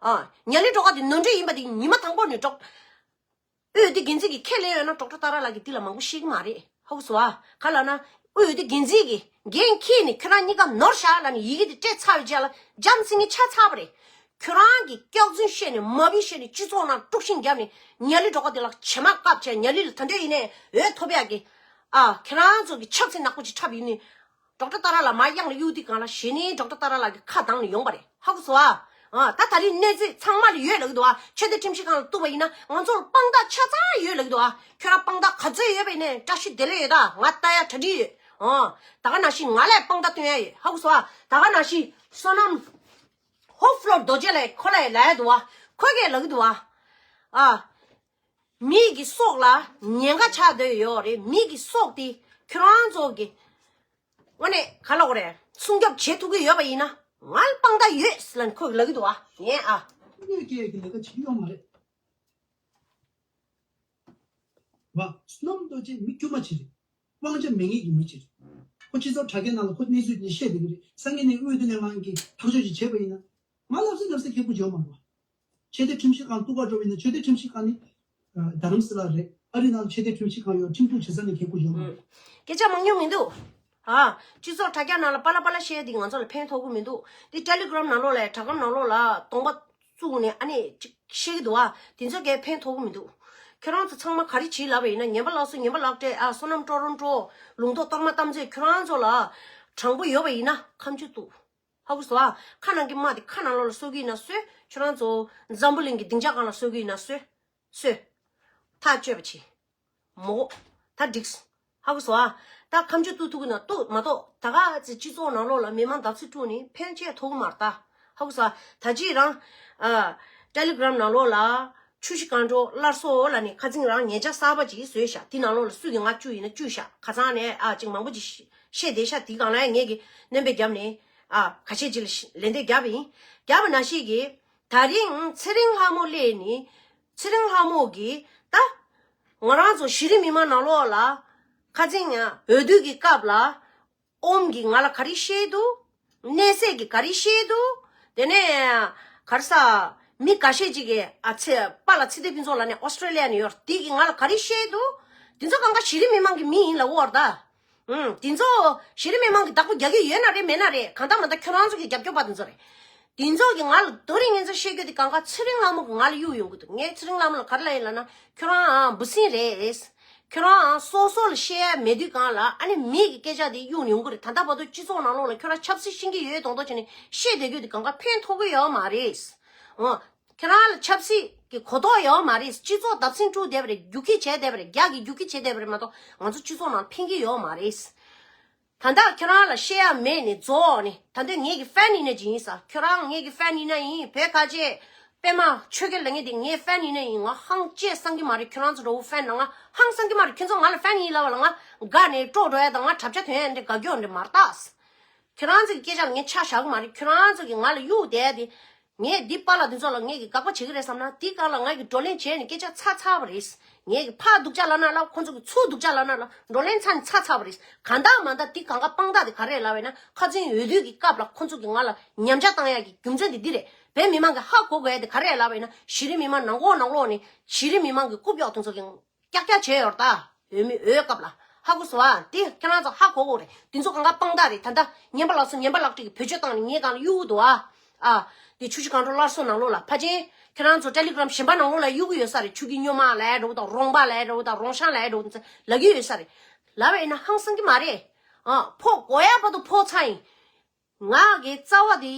ཨ། ཉ་ལི་སྒྲོལ་དཀར་དེ་ནོར་འཁྲུལ་ཡིན་པ་དེ་ཉི་མ་དང་པོ་ནས་ཌོག་དབུས་འོས་བསྡུ་འགན་འཛིན་གྱིས་ཁས་ལེན་ཡོད་ན་ཌོག་ཊར་ཏཱ་ར་ལགས་ཀྱིས་འདི་ལ་མང་པོ་བཤད་ཀྱི་མ་རེད། ཧ་གོ་སོང་ཨ། ག་ལབ་ན། དབུས་འོས་བསྡུ་འགན་འཛིན་གྱིས་འགན་འཁྱེར་ནས་ཁྱོད་རང་གཉིས་ཀ་ནོར་བཞག་ལབ་ནས་ཡི་གེ་དེ་སྤྲད་ཚར་བའི་རྗེས་ལ་འཇམ་སེང་གེ་ཆགས་ཚར་བ་རེད། ཁྱོད་རང་གིས་སྐྱག་རྫུན་བཤད་ནས་མ་བི་བཤད་ནས་སྤྱི་ཚོགས་ནང་དཀྲུག་ཤིང་བརྒྱབ་ནས་ཉ་ལི་སྒྲོལ་དཀར་དེ་ལ་བྱེ་མ་བཀབ་བྱས་ཉ་ལི་ལ་ད་འདོད་ཡིན་ནས་འོས་ཐོབ་ཡག་གི། ཨ། ཁྱེད་རང་ཚོ་གི་ཆབ་སྲིད་ནག་པོ་ཅིག་འཁྲབ་ཡིན་ནི། ཌོག་ཊར་ཏཱ་ར་ལགས་མར་གཡང་ལ་གཡུག་དུས་གང་ལ་གཞི་ནས་ཌོག་ཊར་ཏཱ་ར་ལགས་ཀྱི་ཁ་གདངས་ནས་ཡོང་པ་རེད། ཧ་གོ་སོང་ཨ། ཨ། ད་ད་རིང་གནས་ཚུལ་ཚང་མ་ལ་ཡོད་ལབ་ཀྱི་འདུག་ཨ། ཆོས་དད་ཁྲིམས་ཞིབ་ཁང་ལ་གཏུགས་པ་ཡིན་ན་ང་ཚོ་ལ་དཔང་རྟགས་ཆ་ཚང་ཡོད་ལབ་ཀྱི་འདུག་ཨ། ཁྱོད་རང་དཔང་རྟགས་ག་ཚོད་ཡོད་པ་ཡིན་ནའི་བཀྲ་ཤིས་བདེ་ལེགས་ཡོད་ད། ང་ལྟ་ཡ་གྲ་སྒྲིག་ཡོད། ཨ། ད་ག་ནང་བཞིན་ང་ལ་དཔང་རྟགས་སྟོན་ཡ་ཡོད། ཧ་གོ་སོང་ཨ། ད་ག་ནང་བཞིན་བསོད་ནམས་ཧོབ་ཕློར་རྡོ་རྗེ་ལགས་ཁོ་ལ་ཡ་ལབ་ཡ་འདུག་ཨ། ཁོ་གས་ལབ་ཀྱི་འདུག་ཨ། ཨ། མི་གི་སྲོག་ལ་ཉེན་ཁ་ཆགས་བསྡད་ཡོད་རེད། མི་གི་སྲོག་དེ་ཁྱོད་རང་ཚོ་གི་དངོས་གནས་ག་ལབ་དགོས་རེད། སྲུང་སྐྱོབ་བྱེད་ཐུབ་ཀྱི་ཡོད་པ་ཡིན་ན་ང་ལ་དཔང་རྟགས་ཡོད་ཟེར་ལབ་ནས་ཁོས་ལབ་ཀྱི་འདུག་ཨ། ངས་ཨ། དངོས་སྐྱེལ་གྱི་ལས་ཀ་བྱེད་ཀྱི་ཡོད་མ་རེད་བ། བསོད་ནམས་རྡོ་རྗེ་མི་དཀྱུས་མ་ཅིག་རེད། དབང་ཆ་མེད་མཁན་གྱི་མི་ཅིག་རེད། ཁོ་སྤྱི་ཚོགས་དྲ་རྒྱ་ནང་ལ་ཁོ་གནས་ཚུལ་འདི་བཤད་བསྡད་ཀྱི་རེད། སང་ཉིན་ནས་དབུས་འོས་བསྡུ་ལྷན་ཁང་གིས་ཐག་གཅོད་ཅིག་བྱས་པ་ཡིན་ན། ང་ལབ་ས་ལབ་ས་ཁེ་པོ་བྱེད་ཡོད་མ་རེད་བ། ཆོས་དད་ཁྲིམས་ཞིབ་ཁང་གཏུག་ག་འགྲོ་བ་ཡིན་ན་ཆོས་དད་ཁྲིམས་ཞིབ་ཁང་ནི། ཨ། རྡ་རམ་ས་ལ་རེད། ཨ་རི་ནང་ཆོས་དད་ཁྲིམས་ཞིབ་ཁང་ཡོད། ཁྲིམས་གཏུག་བྱེད་ས་ནི་ཁེ་པོ་ཡོད་མ་རེད། སྐད་ཆ་མང་ཉུང་མི་འདུག་ཨ། སྤྱི་ཚོགས་དྲ་རྒྱ་ནང་ལ་པ་ལ་པ་ལ་བཤད་ཡ་འདི་ང་ཚོ་ལ་ཕན་ཐོགས་ཀྱི་མི་འདུག་འདི་ཊེ་ལི་གྷི་རམ་ནང་ལོགས་ལ་དྲ་སྒམ་ནང་ལོགས་ལ་གདོང་པ་བཙུགས་ནས་ཨ་ནི་ཅིག་བཤད་ཀྱི་འདུག་ཨ། དེ་ཚོ་གས་ཕན་ཐོགས་ཀྱི་མི་འདུག་ཁྱོད་རང་ཚོ་ཚང་མ་ག་རེ་བྱེད་ལབ་པ་ཡིན་ན། ངན་པ་ལགས་སོ། ངན་པ་ལགས་བྲེལ་ཨ། བསོད་ནམས་ཀྲོ་རོ་ཀྲོ། ལུང་རྟོགས་གཏོར་མ་གཏམ་ཚོས་ཁྱོད་རང་ཚོ་ལ་དྲང་པོ་ཡོད་པ་ཡིན་ན་ཁ་མཆུ་གཏུགས། ཧ་གོ་སོང་ཨ། ཁ་ནང་གི་རྨ་དེ་ཁ་ནང་ལོགས་ལ་གསོ་གི་ཡིན་ན་གསོས། ཁྱོད་རང་ཚོ་འཛམ་བུ་གླིང་གི་སྡིངས་ཆ་སྒང་ལ་གསོ་གི་ཡིན་ན་གསོས། གསོས། ཐག་གཅོད་པ་བྱེད། མོ། ད་འགྲིགས། ཧ་གོ་སོང་ཨ། ད་ཁ་མཆུ་གཏུག་ཐུབ་ཀྱི་ན་གཏུག་མ་གཏོགས་ད་ག་ཚོད་སྤྱི་ཚོགས་ནང་ལོགས་ལ་མི་མང་བརྡབ་གསིག་བཀྲུས་ནས་ཕན་ཆེ་ཐོགས་ཀྱི་མ་རེད་ད། ཧ་གོ་སོང་ཨ། ད་ཅི་རང་། ཨ། ཊེ་ལི་གྷི་རམ་ནང་ལོགས་ལ། ཆུ་བཞི་སྒང་དྲུག་སླར་གསོ་ལབ་ནས་ཁ་སང་རང་ཉེ་ཆར་གསར་པ་ཅིག་བཟོས་ཤག་དེ་ནང་ལོགས་ལ་སུ་གིས་ང་བཅུག་ཡིན་ན་བཅུག་ཤག་ཁ་སང་ནས་ཨ་ཅིག་མང་པོ་ཅིག་བཤད་བསྡད་ཤག་དེ་སྒང་ལ་ངས་ཀྱི་སྣོན་པ་བརྒྱབ་ནས་ ཨ་ཁ་ཤས་ཅིག་ལ་ལན་འདེབས་བརྒྱབ་པ་ཡིན། བརྒྱབ་པ་ནང་བཞིན་གྱི་ད་རིང་ཚེ་རིང་ལྷ་མོ་སླེབས་ནི། ཚེ་རིང་ལྷ་མོ་གིས་ད་ང་རང་ཚོ་གཞི་རིམ་མི་མང་ནང་ལོགས་ལ་ཁ་སང་ཡང་འོས་བསྡུ་གི་སྐབས་ལ་ཨོམ་གྱིས་ང་ལ་ག་རེ་བཤད་འདུག་གནས་ཚད་ཀྱིས་ག་རེ་བཤད་འདུག་དེ་ནས་ག་རེ་ཟ། མི་འགའ་ཤས་ཅིག་གིས་ཨ་ཚེ་པཱ་ལགས་ཚེ་བརྟན་ཕུན་ཚོགས་ལགས་ནས་ཨོ་སི་ཀྲོ་ལི་ཡ་ནས་ཡོད་རེད། དེ་གིས་ང་ལ་ག་རེ་བཤད་འདུག་དེ་ཚོ་གང་ག་གཞི་རིམ་མི་མང་གི་མི་ཡིན་ལབ་ཡོད་རེད་ད། ཨུམ། དེ་ཚོ་གཞི་རིམ་མི་མང་གིས་བདག་པོ་རྒྱག་གི་ཡོད་ན་རེད་མེད་ན་རེད། གང་ལྟར་མ་ལྟར་ཁྱོད་རང་ཚོ་གི་རྒྱབ་སྐྱོར་པ་དེ་ཚོ་རེད། དེ་ཚོ་གིས་ང་ལ་དེ་རིང་ངེད་ཚོ་བཤད་རྒྱུ་དེ་གང་ག་ཚེ་རིང་ལྷ་མོ་གིས་ང་ལ་གཡུག་ཡོང་གི་འདུག་ངས་ཚེ་རིང་ལྷ་མོ་ལ་ག་རེ་ལབ་ཡིན་ལབ་ན། ཁྱོད་རང་འབུ་སྲིན་རེད། ཁྱོད་རང་སོ་སོ་ལ་བཤད་ཡ་མེད་དུས་གང་ལ་ཨ་ནི་མི་གི་སྐད་ཆ་དེ་གཡུག་ནས་ཡོང་གི་རེད། ད་ལྟ་བར་དུ་སྤྱི་ཚོགས་ནང་ལོགས་ལ་ཁྱོད་རང་ཆབ་སྲིད་ཤེས་ཀྱི་ཡོད་མདོག་མདོག་བྱས་ནས་བཤད་བསྡད་རྒྱུ་དེ་གང་ག་ཕན་ཐོགས་ཀྱི་ཡོད་མ་རེད། འོ། ཁྱེད་རང་ལ་ཆབ་སྲིད་ཀྱི་གོ་རྟོགས་ཡོད་མ་རེད། སྤྱི་ཚོགས་བརྡབ་གསིག་འཁྲུག་བསྡད་པ་རེད། རྒྱུག་ཁྱི་བྱས་བསྡད་པ་རེད། རྒྱ་གི་རྒྱུག་ཁྱི་བྱས་བསྡད་པ་རེད་མ་གཏོགས་ང་ཚོ་སྤྱི་ཚོགས་ནང་ཕན་གྱི་ཡོད་མ་རེད། ད་ལྟ་ཁྱེད་རང་ལ་བཤད་ཡ་མེད་ནས་རྫོགས་ནས། ད་ལྟ་ངེད་ཀྱི་ཧྥན་ཡིན་ན་ཅི་ཡིན་ཟེར། ཁྱོད་རང་ངེད་ཀྱི་ཧྥན་ཡིན་ན་ཡིན། བོད་ཁ་ཆེ་པད་མ་ཆོས་རྒྱལ་ལབ་མཁན་དེ་ངའི་ཧྥན་ཡིན་ན་ཡིན། ང་ཧང་ཅེས་བསམ་གྱི་མ་རེད། ཁྱོད་རང་ཚོ་འདྲ་བོ་ཧྥན་ནང་ང་ཧང་བསམ་གྱི་མ་རེད། ཁྱོད་ཚོ་ང་ལ་ཧྥན་ཡིན་ལབ་པ་ལ་ང་དགའ་ནས་སྤྲོ་འགྲོ་ཡ་དང་ང་གྲབས་ཆ་ཐོན་ཡ་འདྲ་དགའ་སྐྱོ་འདྲ་མ་རེད་ད། ཁྱོད་རང་ཚོ་གི་སྐད་ཆ་ལ་ངས་ཆ་བཞག་གི་མ་རེད། ཁྱོད་རང་ཚོ་གིས་ང་ལ་གཡུག་བསྡད་དེ། ངས་འདི་པཱ་ལགས་འདི་ཚོ་ལ་ངས་ཀྱི་དགག་པ་བྱེད་ཀྱི་རེད་བསམ་ན་འདི་སྒང་ལ་ང་གིས་བགྲོ་གླེང་བྱས་ནས་སྐད་ཆ་ཚར་ཚར་བ་རེད། ངས་ཀྱི་ཕར་སྡུག་ཅག་ལབ་ན་ལབ། ཁོ་ཚོ་གིས་ཚུར་སྡུག་ཅག་ལབ་ན་ལབ། བགྲོ་གླེང་ཚར་ནས་ཚར་ཚར་བ་རེད། གང་ལྟར་མ་ལྟར་འདི་གང་ག་དཔང་རྟགས་དེ་ག་རེ་རེད་ལབ་པ་ཡིན་ན། ཁ་སང་འོས་བསྡུ་གི་སྐབས་ལ་ཁོ་ཚོ་གིས་ང་ལ་ཉམས་ཆག་བཏང་ཡ་གི་རྒྱུ་མཚན་དེ་འདི་རེད། བོད་མི་མང་གིས་ཧ་གོ་དགོས་ཡ་དེ་ག་རེ་རེད་ལབ་པ་ཡིན་ན། གཞི་རིམ་མི་མང་ནང་ཁོག་ནང་ལོགས་ནས་གཞི་རིམ་མི་མང་གི་རྐུབ་གཡོག་དེ་ཚོ་གིས་ཀྱག་ཀྱག་བྱས་ཡོད་རེད་ད། འོས་མི་འོས་སྐབས་ལ། ཧ་གོ་སོང་ཨ། དེ་ཁྱེད་རང་ཚོ་ཧ་གོ་དགོས་རེད། དེ་ཚོ་གང་ག་དཔང་རྟགས་རེད། ད་ལྟ་ངན་པ་ལགས་སོ་ངན་པ་ལགས་ཀྲིག་གིས་བེད་སྤྱོད་བཏང་ནས་ངའི་སྒང་ལ་གཡུག་འདུག་ཨ། ཨ། དེ་ཆུ་བཞི་སྒང་དྲུག་སླར་གསོ་ནང་ལོགས་ལ་ཕལ་ཆེར་ཁྱེད་རང་ཚོ་ཊེ་ལི་གྷི་རམ་གཞན་པ་ནང་ལོགས་ལ་གཡུག་གི་ཡོད་ས་རེད། ཆུ་གི་སྨྱོན་མ་ལབ་ཡ་འདྲ་བོ་དང་རོང་པ་ལབ་ཡ་འདྲ་བོ་དང་རོང་ཤང་ལབ་ཡ་འདྲ་བོ་ཚོ་ལབ་ཀྱི་ཡོད་ས་རེད། ལབ་པ་ཡིན་ན་ཧང་སང་གི་མ་རེད། ཨ། ཕོག་དགོས་ཡ་བར་དུ་ཕོག་ཚར་ཡིན། ང་གི་རྩ་བ་དེ་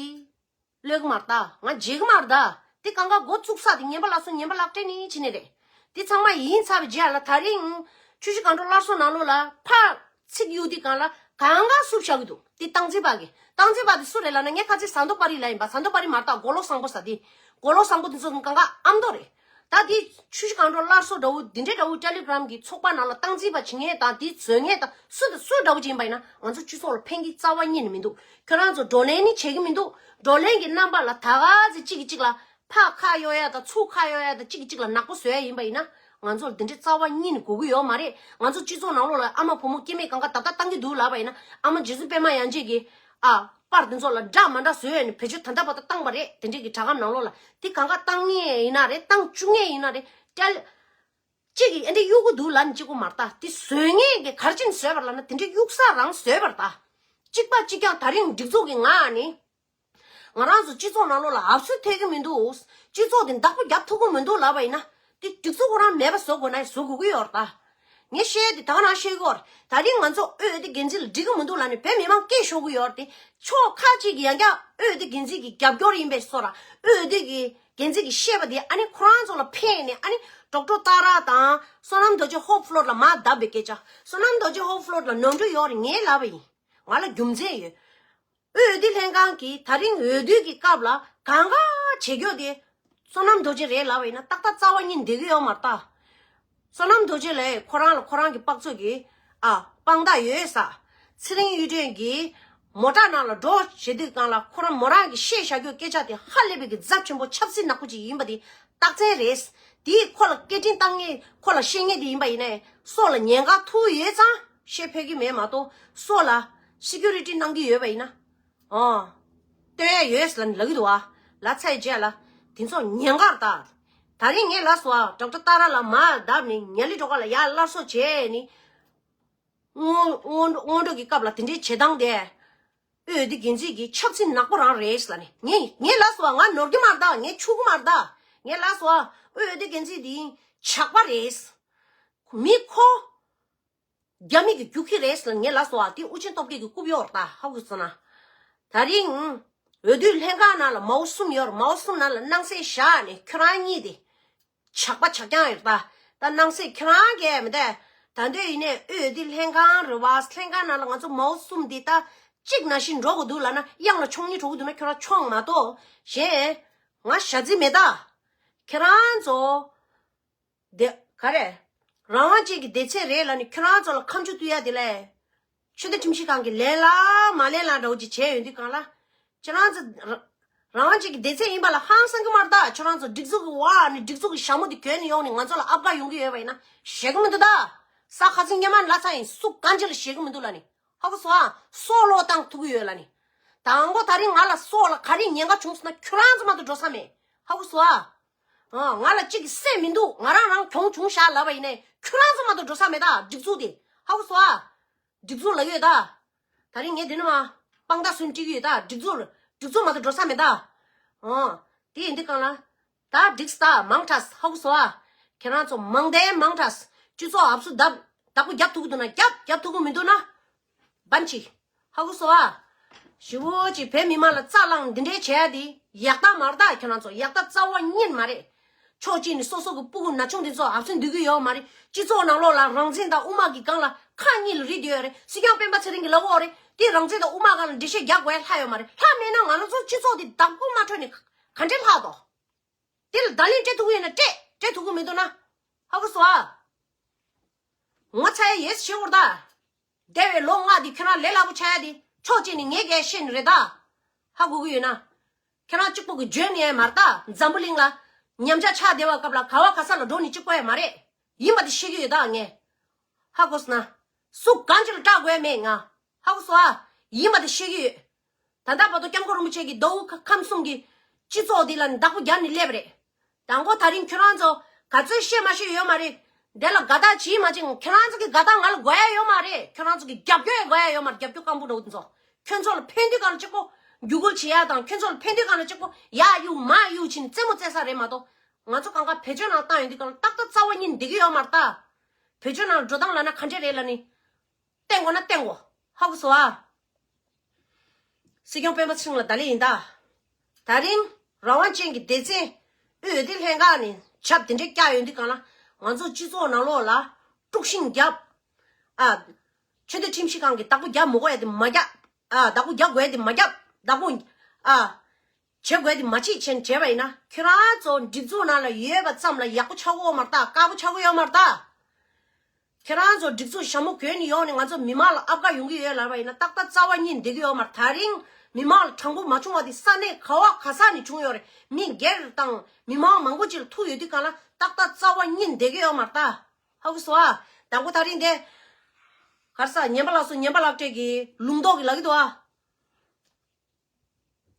གློད་ཀྱི་མ་རེད་ད། ང་བརྗེད་ཀྱི་མ་རེད་ད། དེ་གང་ག་འགོ་བཙུགས་ས་དེ་ངན་པ་ལགས་སོ་ངན་པ་ལགས་སྤྲད་ནི་བྱེད་ནི་རེད། དེ་ཚང་མ་ཡིན་ཚར་བའི་རྗེས་ལ་ད་རིང་ཆུ་བཞི་སྒང་དྲུག་སླར་གསོ་ནང་ལོགས་ལ་ཕར་ཚིག་གཡུག་དེ་སྒང་ལ་གང་ག་བསུབ་བཞག་གི་འདུག་དེ་སྟངས་འཛིན་པ་གི་སྟངས་འཛིན་པ་དེ་སུ་རེད་ལབ་ན། ངས་ཁ་ཚིག་ཟན་ཏོ་པ་རི་ལབ་ཡིན་པ། ཟན་ཏོ་པ་རི་མ་རེད་ད། མགོ་ལོག་བཟང་པོ་ཟེར་དེ། མགོ་ལོག་བཟང་པོ་དེ་ཚོ་གང་ག་ཨ་མདོ་རེད། ད་དེ་ཆུ་བཞི་སྒང་དྲུག་སླར་གསོ་འདྲ་བོ་འདི་འདྲའི་འདྲ་བོ་ཊེ་ལི་གྷི་རམ་གི་ཚོགས་པ་ནང་ལ་སྟངས་འཛིན་པ་བྱེད་མཁན་དང་དེ་བཟོ་མཁན་དང་སུ་དང་སུ་འདྲ་བོ་ཅིག་ཡིན་པ་ཡིན་ན་ང་ཚོ་སྤྱི་ཚོགས་ལ་ཕན་གྱི་རྩ་བ་ཉིད་ནས་མི་འདུག་ཁྱོད་རང་ཚོ་བགྲོ་གླེང་ནི་བྱེད་ཀྱི་མི་འདུག་བགྲོ་གླེང་གི་རྣམ་པ་ལ་ད་ག་ཚོད་གཅིག་གིས་གཅིག་ལ་ཕར་ཁ་གཡོག་ཡ་དང་ཚུར་ཁ་གཡོག་ཡ་དང་གཅིག་གིས་གཅིག་ལ་ནག་པོ་བཟོ་ཡ་ཡིན་པ་ཡིན་ན་ང་ཚོ་ལ་དེ་འདྲའི་རྩ་བ་ཉིད་ནས་དགོས་ཀྱི་ཡོད་མ་རེད། ང་ཚོ་སྤྱི་ཚོགས་ནང་ལོགས་ལ་ཨ་མ་བུ་མོ་སྐྱེ་དམན་གང་ག་ད་ལྟ་བཏང་གི་འདུག་ལབ་པ་ཡིན་ན། ཨ་མ་རྗེ་བཙུན་པད་མ་དབྱངས་ཅན་གྱིས་ཨ་པར་དེ་ཚོ་ལ་འདྲ་མ་འདྲ་བཟོས་ཡོད་ནི་བེད་སྤྱོད་ད་ལྟ་བར་དུ་བཏང་བ་རེད། དེ་འདྲའི་གི་དྲ་སྒམ་ནང་ལོགས་ལ་དེ་གང་ག་བཏང་ངེས་ཡིན་ན་རེད། བཏང་བཅུག་ངེས་ཡིན་ན་རེད། ཏྲལ། གཅིག་གིས་ཨེ་འདྲ་གཡུག་གི་འདུག་ལབ་ནི་གཅིག་པོ་མ་རེད་ད། དེ་བཟོས་ངེས་ཀྱི་ག་རེ་བྱས་ནས་བཟོས་པ་རེད་ལབ་ན་དེ་འདྲའི་གཡུག་ས་རང་བཟོས་པ་རེད་ད། གཅིག་པ་གཅིག་རྐྱང་ད་རིང་སྒྲིག་འཛུགས་ཀྱི་ངག་ནས། ང་རང་ཚོ་སྤྱི་ཚོགས་ནང་ལོགས་ལ་ཨབ་སུ་ཐེབས་ཀྱི་མི་འདུག་སྤྱི་ཚོགས་དེ་བདག་པོ་རྒྱབ་ཐུབ་ཀྱི་མི་འདུག་ལབ་པ་ཡིན་ན། དེ་སྒྲིག་འཛུགས་ཁོ་རང་མེད་པ་བཟོ་དགོས་ན་བཟོ་དགོས་ཀྱི་ཡོད་རེད་ད། ངས་བཤད་དེ་ད་ག་ནང་བཤད་ཀྱི་ཡོད་རེད། ད་རིང་ང་ཚོ་འོས་བསྡུ་འགན་འཛིན་ལ་འགྲིག་གི་མི་འདུག་ལབ་ནས་བོད་མི་མང་སྐད་ཤོར་གྱི་ཡོད་རེད་དེ། ཕྱོགས་ཁ་ཅིག་གིས་ཡང་བསྐྱར་འོས་བསྡུ་འགན་འཛིན་གྱི་རྒྱབ་སྐྱོར་ཡིན་པའི་བཟོ་ལ། འོས་བསྡུ་གི་འགན་འཛིན་གྱིས་བཤད་པ་དེ་ཨ་ནི་ཁོ་རང་ཚོ་ལ་ཕན་ནས། ཨ་ནི་ཌོག་ཊར་ཏཱ་ར་དང་བསོད་ནམས་རྡོ་རྗེ་ཧོབ་ཕློར་ལ་མར་བརྡབས་པའི་སྐད་ཆ། བསོད་ནམས་རྡོ་རྗེ་ཧོབ་ཕློར་ལ་ནོར་འཁྲུལ་ཡོད་རེད། ངས་ལབ་པ་ཡིན། ང་ལ་རྒྱུ་མཚན་ཡོད། འོས་བསྡུ་ལྷན་ཁང་གིས་ད་རིང་འོས་བསྡུ་གི་སྐབས་ལ་གང་ག་བྱེད་རྒྱུ་དེ་བསོད་ནམས་རྡོ་རྗེ་རེད་ལབ་པ་ཡིན་ན་ཏག་ཏག་རྩ་བ་ཉིད་བསྡད་ཀྱི་ཡོད་མ་རེད་ད། བསོད་ནམས་རྡོ་རྗེ་ལགས་ཁོ་རང་ལ་ཁོ་རང་གི་དཔག་ཚོད་ཀྱི་ཨ་དཔང་རྟགས་ཡོད་ས། ཚེ་རིང་གཡུ་སྒྲོན་གྱིས་མོ་ཊ་ནང་ལ་འགྲོ་བྱེད་དུས་སྒང་ལ་ཁོ་རང་མོ་རང་གིས་བཤད་བཞག་རྒྱུ་སྐད་ཆ་དེ་ཧ་ལས་པའི་གི་རྫབ་ཆེན་པོ་ཆབ་སྲིད་ནག་པོ་ཅིག་ཡིན་པ་དེ་རྟགས་མཚན་རེད། དེས་ཁོ་ལ་སྐད་འཕྲིན་བཏང་མཁན་ཁོ་ལ་བཤད་མཁན་དེ་ཡིན་པ་ཡིན་ནའི་སྲོག་ལ་ཉེན་ཁ་ཐུག་ཡོད་ཙང་བཤད་ཕོད་ཀྱི་མེད་མ་གཏོགས་སྲོག་ལ་སི་ཀུ་རི་ཊི་གནང་གི་ཡོད་པ་ཡིན་ན། ཨོ། སྟོན་ཡ་ཡོད་ཟེར་ལབ་ནི་ལབ་ཀྱི་འདུག་བ། ལབ་ཚར་རྗེས་ལ། དེ་ཚོ་ཉེན་ཁ་རེད་ད། ད་རིང་ངས་ལབ་སོང་བ། ཌོག་ཊར་ཏཱ་ར་ལ་མར་བརྡབས་ནས་ཉ་ལི་སྒྲོལ་དཀར་ལ་ཡར་སླར་གསོ་བྱས་ནས། སྔོན་སྔོན་སྔོན་འགྲོ་གི་སྐབས་ལ་དེ་འདྲའི་བྱེད་སྟངས་དེ། འོས་བསྡུ་འགན་འཛིན་གྱི་ཆབ་སྲིད་ནག་པོ་རང་རེད་ཟེར་ལབ་ནས། ངས་ངས་ལབ་སོང་བ། ང་ནོར་གྱི་མ་རེད་ད། ངས་འཆུག་གི་མ་རེད་ད། ངས་ལབ་སོང་བ། འོས་བསྡུ་འགན་འཛིན་དེ་ཇག་པ་རེད། མི་ཁོ། རྒྱ་མི་གི་རྒྱུག་ཁྱི་རེད་ཟེར་ངས་ལབ་སོང་བ། དེ་དབུ་ཅན་སྟོབས་རྒྱལ་གྱི་རྐུབ་གཡོག་རེད་ད། ཧ་གོ་སོང་ན། ད་རིང་། འོས་བསྡུ་ལྷན་ཁང་ནང་ལ་མའོ་གསུམ་ཡོད་རེད། མའོ་གསུམ་ནང་ལ་སྣང་གསལ་བཞག་ནས་ཁྱོད་རང་གཉིས་དེ། ཇག་པ་ཇག་རྐྱང་ཡོད་རེད་ད། ད་སྣང་གསལ་ཁྱོད་རང་གིས་མི་འདས། ད་འདོད་ཡིན་ནས་འོས་བསྡུ་ལྷན་ཁང་རེད་བ། ལྷན་ཁང་ནང་ལ་ང་ཚོ་མའོ་གསུམ་དེ་ད་གཅིག་ནང་བཞིན་འགྲོ་དགོས་འདུག་ལབ་ན། གཡང་ལ་མཆོང་སྙིང་འདོགས་ཀྱི་འདུག་ན་ཁྱོད་རང་མཆོང་མ་གཏོགས། གཞན། ང་ཞྭ་རྩི་མེད་ད། ཁྱོད་རང་ཚོ། དེ་ག་རེ། རང་དབང་ཅན་གྱི་སྡེ་ཚན་རེད་ལབ་ནས་ཁྱོད་རང་ཚོ་ལ་ཁ་མཆུ་གཏུག་ཡ་དེ་ལས། ཆོས་དད་ཁྲིམས་ཞིབ་ཁང་གིས་ལན་ལ་མ་ལན་ལ་འདྲ་བོ་ཅིག་བྱས་ཡོང་དུས་སྒང་ལ། ཁྱེད་རང་ཚོ་ར་རང་དབང་ཅན་གྱི་སྡེ་ཚན་ཡིན་པ་ལ་ཧང་སང་གི་མ་རེད་ད། ཁྱེད་རང་ཚོ་སྒྲིག་འཛུགས་ཀྱི་བ་ནི་སྒྲིག་འཛུགས་ཀྱི་ཞྭ་མོ་དེ་གྱོན་ནས་ཡོང་ནས་ང་ཚོ་ལ་ཨབ་ག་ཡོང་གི་ཡོད་པ་ཡིན་ན་ཞེད་གི་མི་འདུག་ད། ས་ཁ་ཚིག་སྙན་མ་ལ་ཚ་ཡིན་སུ་གང་ཅི་ལ་ཞེད་གི་མི་འདུག་ལ་ནི། ཧ་གོ་སོང་ཨ། སྲོག་བློས་བཏང་ཐུབ་ཀྱི་ཡོད་ལ་ནི། དང་པོ་ད་རིང་ང་ལ་སྲོག་ལ་ག་རེ་ཉེན་ཁ་བྱུང་སོང་ན་ཁྱོད་རང་ཚོ་མ་གཏོགས་འགྲོ་ས་མེད། ཧ་གོ་སོང་ཨ། ཨ་ང་ལ་གཅིག་གི་སེམས་མི་འདུག་ང་རང་རང་གྱོང་བྱུང་ཤག་ལབ་པ་ཡིན་ནའི་ཁྱོད་རང་ཚོ་མ་གཏོགས་འགྲོ་ས་མེད་ད། སྒྲིག་འཛུགས་དེ། ཧ་གོ་སོང་ཨ། སྒྲིག་འཛུགས་ལ་ཡོད་ད། ད་རིང་ངས་དེ་ནི་མ་དཔང་རྟགས་སུན་བྲིས་ཀྱི་ཡོད་ད། སྒྲིག་འཛུགས་སྒྲིག་འཛུགས་མ་གཏོགས་འགྲོ་ས་མེད་ད། ཨོ། དེ་ཡིན་དུས་གང་ལ། ད་འགྲིགས་ད་མང་དྲགས་ཧ་གོ་སོང་ཨ། ཁྱེད་རང་ཚོ་མང་དེ་མང་དྲགས་སྤྱི་ཚོགས་ཨབ་སུ་བརྡབ་བདག་པོ་རྒྱབ་ཐུབ་ཀྱི་འདུག་ན་རྒྱབ། རྒྱབ་ཐུབ་ཀྱི་མི་འདུག་ན། བན་ཅི། ཧ་གོ་སོང་ཨ། ཞི་བོ་ཅིག་བོད་མི་མང་ལ་རྩ་བླངས་འདི་འདྲའི་བྱས་ཏེ་ཡག་རྟགས་མ་རེད་ད། ཁྱོད་རང་ཚོ་ཡག་རྟགས་རྩ་བ་ཉིད་མ་རེད། ཕྱོགས་གཅིག་ནས་སོ་སོ་གི་སྤུ་གུ་ན་ཆུང་དེ་ཚོ་ཨབ་སེན་སྡོད་ཀྱི་ཡོད་མ་རེད། སྤྱི་ཚོགས་ནང་ལོགས་ལ་རང་བཙན་དང་དབུ་མ་གི་སྒང་ལ་ཁ་གཉིས་ལ་རིལ་བསྡད་ཡོད་རེད། སྲིད་སྐྱོང་སྤེན་པ་ཚེ་རིང་གི་ལབ་ཡོད་རེད་དེ། རང་བཙན་དང་དབུ་མ་སྒང་ལ་འགྲེལ་བཤད་རྒྱག་དགོས་ཡ་ལྷག་ཡོད་མ་རེད། ལྷག་མེད་ན་ང་རང་ཚོ་སྤྱི་ཚོགས་དེ་བདག་པོ་མ་འཕྲོད་ནས་ག་འདྲས་ལྷག་དོ། དེ་ལ་བརྡ་ལན་སྤྲད་ཐུབ་ཀྱི་ཡོད་ན་སྤྲད། སྤྲད་ཐུབ་ཀྱི་མི་འདུག་ན། ཧ་གོ་སོང་ཨ། ངོ་ཚ་ཡ་ཡེ་ཤེས་བོར་ད། འདས་པའི་ལོ་ལྔ་འདི་ཁྱོད་རང་ལས་སླ་པོ་ཆགས་ཡ་དེ་ཕྱོགས་གཅིག་ནས་ངས་གས་ཤེས་ནི་རེད་ད། ཧ་གོ་གི་ཡོད་ན། ཁྱོད་རང་གཅིག་པོ་གི་འཇོན་ནི་ཡ་མ་རེད་ད། འཛམ་བུ་གླིང་ལ་ཉམས་ཆག་ཆགས་བསྡད་པ་སྐབས་ལ་ག་བ་ག་ས་ལ་འགྲོ་ནི་གཅིག་པོ་ཡ་མ་རེད། ཡིན་པ་དེ་ཤེས་ཀྱི་ཡོད་ད་ངས། ཧ་གོ་སོང་ན། སུ་གང་ཅི་ལ་སྐྲག་དགོས་ཡ་མེད་ང་། ཧ་གོ་སོང་ཨ། ཡིན་པ་དེ་ཤེས་ཀྱི་ཡོད། ད་ལྟ་བར་དུ་སྐྱབས་མགོན་རིན་པོ་ཆེ་གིས་མདོ་དབུས་ཁམས་གསུམ་གྱི་སྤྱི་ཚོགས་འདི་ལ་བདག་པོ་རྒྱབ་ནས་སླེབས་པ་རེད། དང་པོ་ད་རིང་ཁྱོད་རང་ཚོ་ག་ཚོད་ཤེས་མ་ཤེས་ཡོད་མ་རེད། འདི་ལ་དགའ་རྟགས་བྱེད་མ་བྱེད་ཁྱོད་རང་ཚོ་གི་དགའ་རྟགས་ང་ལ་དགོས་ཡ་ཡོད་མ་རེད། ཁྱོད་རང་ཚོ་གི་རྒྱབ་སྐྱོར་ཡ་དགོས་ཡ་ཡོད་མ་རེད། རྒྱབ་སྐྱོར་སྐམ་པོ་འདྲ་བོ་འདི་ཚོ། ཁྱོད་ཚོ་ལ་ཕན་དུས་གང་ལ་གཅིག་པོ་རྒྱུ་སྐུལ་བྱེད་ཡ་དང་ཁྱོད་ཚོ་ལ་ཕན་དུས་གང་ལ་གཅིག་པོ་ཡ་གཡུག་མ་གཡུག་བྱས་ནས་རྩེད་མོ་རྩེ་ས་རེད་མ་གཏོགས། ང་ཚོ་གང་ག་བེད་སྤྱོད་ནང་བཏང་ཡོང་དུས་གང་ལ་ཏག་ཏག་རྩ་བ་ཉིད་བསྡད་ཀྱི་ཡོད་མ་རེད་ད། བེད་སྤྱོད་ནང་འགྲོ་སྟངས་ལབ་ན་ག་འདྲས་རེད་ལབ་ནི། བསྟན་དགོས་ན་བསྟན་དགོས། ཧ་གོ་སོང་ཨ། སྲིད་སྐྱོང་སྤེན་པ་ཚེ་རིང་ལ་བརྡ་ལན་ཡིན་ད། ད་རིང་རང་དབང་ཅན་གྱི་སྡེ་ཚན་དབུས་འོས་བསྡུ་ལྷན་ཁང་ནས་ཆབ་དེ་འདྲས་བཀྱག་ཡོང་དུས་གང་ལ་ང་ཚོ་སྤྱི་ཚོགས་ནང་ལོགས་ལ་དཀྲུག་ཤིང་བརྒྱབ། ཨ། ཆོས་དད་ཁྲིམས་ཞིབ་ཁང་གིས་བདག་པོ་རྒྱབ་མི་དགོས་ཡ་དེ་མ་རྒྱབ། ཨ། བདག་པོ་རྒྱབ་དགོས་ཡ་དེ་མ་རྒྱབ། བདག་པོ། ཨ། བྱེད་དགོས་དེ་མ་བྱེད་བྱས་བྱས་པ་ཡིན་ན་ཁྱོད་རང་ཚོ་སྒྲིག་འཛུགས་ནང་ལ་ཡོད་པ་ཙམ་ལ་ཡག་པོ་ཆགས་ཀྱི་ཡོད་མ་རེད་ད། དཀར་པོ་ཆགས་ཀྱི་ཡོད་མ་རེད་ད། ཁྱེད་རང་ཚོ་སྒྲིག་འཛུགས་ཞྭ་མོ་གྱོན་ནས་ཡོང་ནས་ང་ཚོ་མི་མང་ལ་ཨབ་ག་ཡོང་གི་ཡོད་ལབ་པ་ཡིན་ན་ཏག་ཏག་རྩ་བ་ཉིད་བསྡད་ཀྱི་ཡོད་མ་རེད། ད་རིང་མི་མང་ལ་དྲང་པོ་མ་བྱུང་བ་དེ་ས་གནས་ག་བ་ག་ས་ནས་བྱུང་ཡོད་རེད། མི་སྒེར་དང་མི་མང་མང་པོ་ཅིག་ལ་ཐུག་ཡོད་དུས་གང་ལ་ཏག་ཏག་རྩ་བ་ཉིད་བསྡད་ཀྱི་ཡོད་མ་རེད་ད། ཧ་གོ་སོང་ཨ། དང་པོ་ད་རིང་དེ་ག་རེ་ཟ་ཉན་པ་ལགས་སོ་ཉན་པ་ལགས་སྤྲད་ཀྱི་ལུང་རྟོགས་ཀྱི་ལབ་ཀྱི་འདུག་ཨ།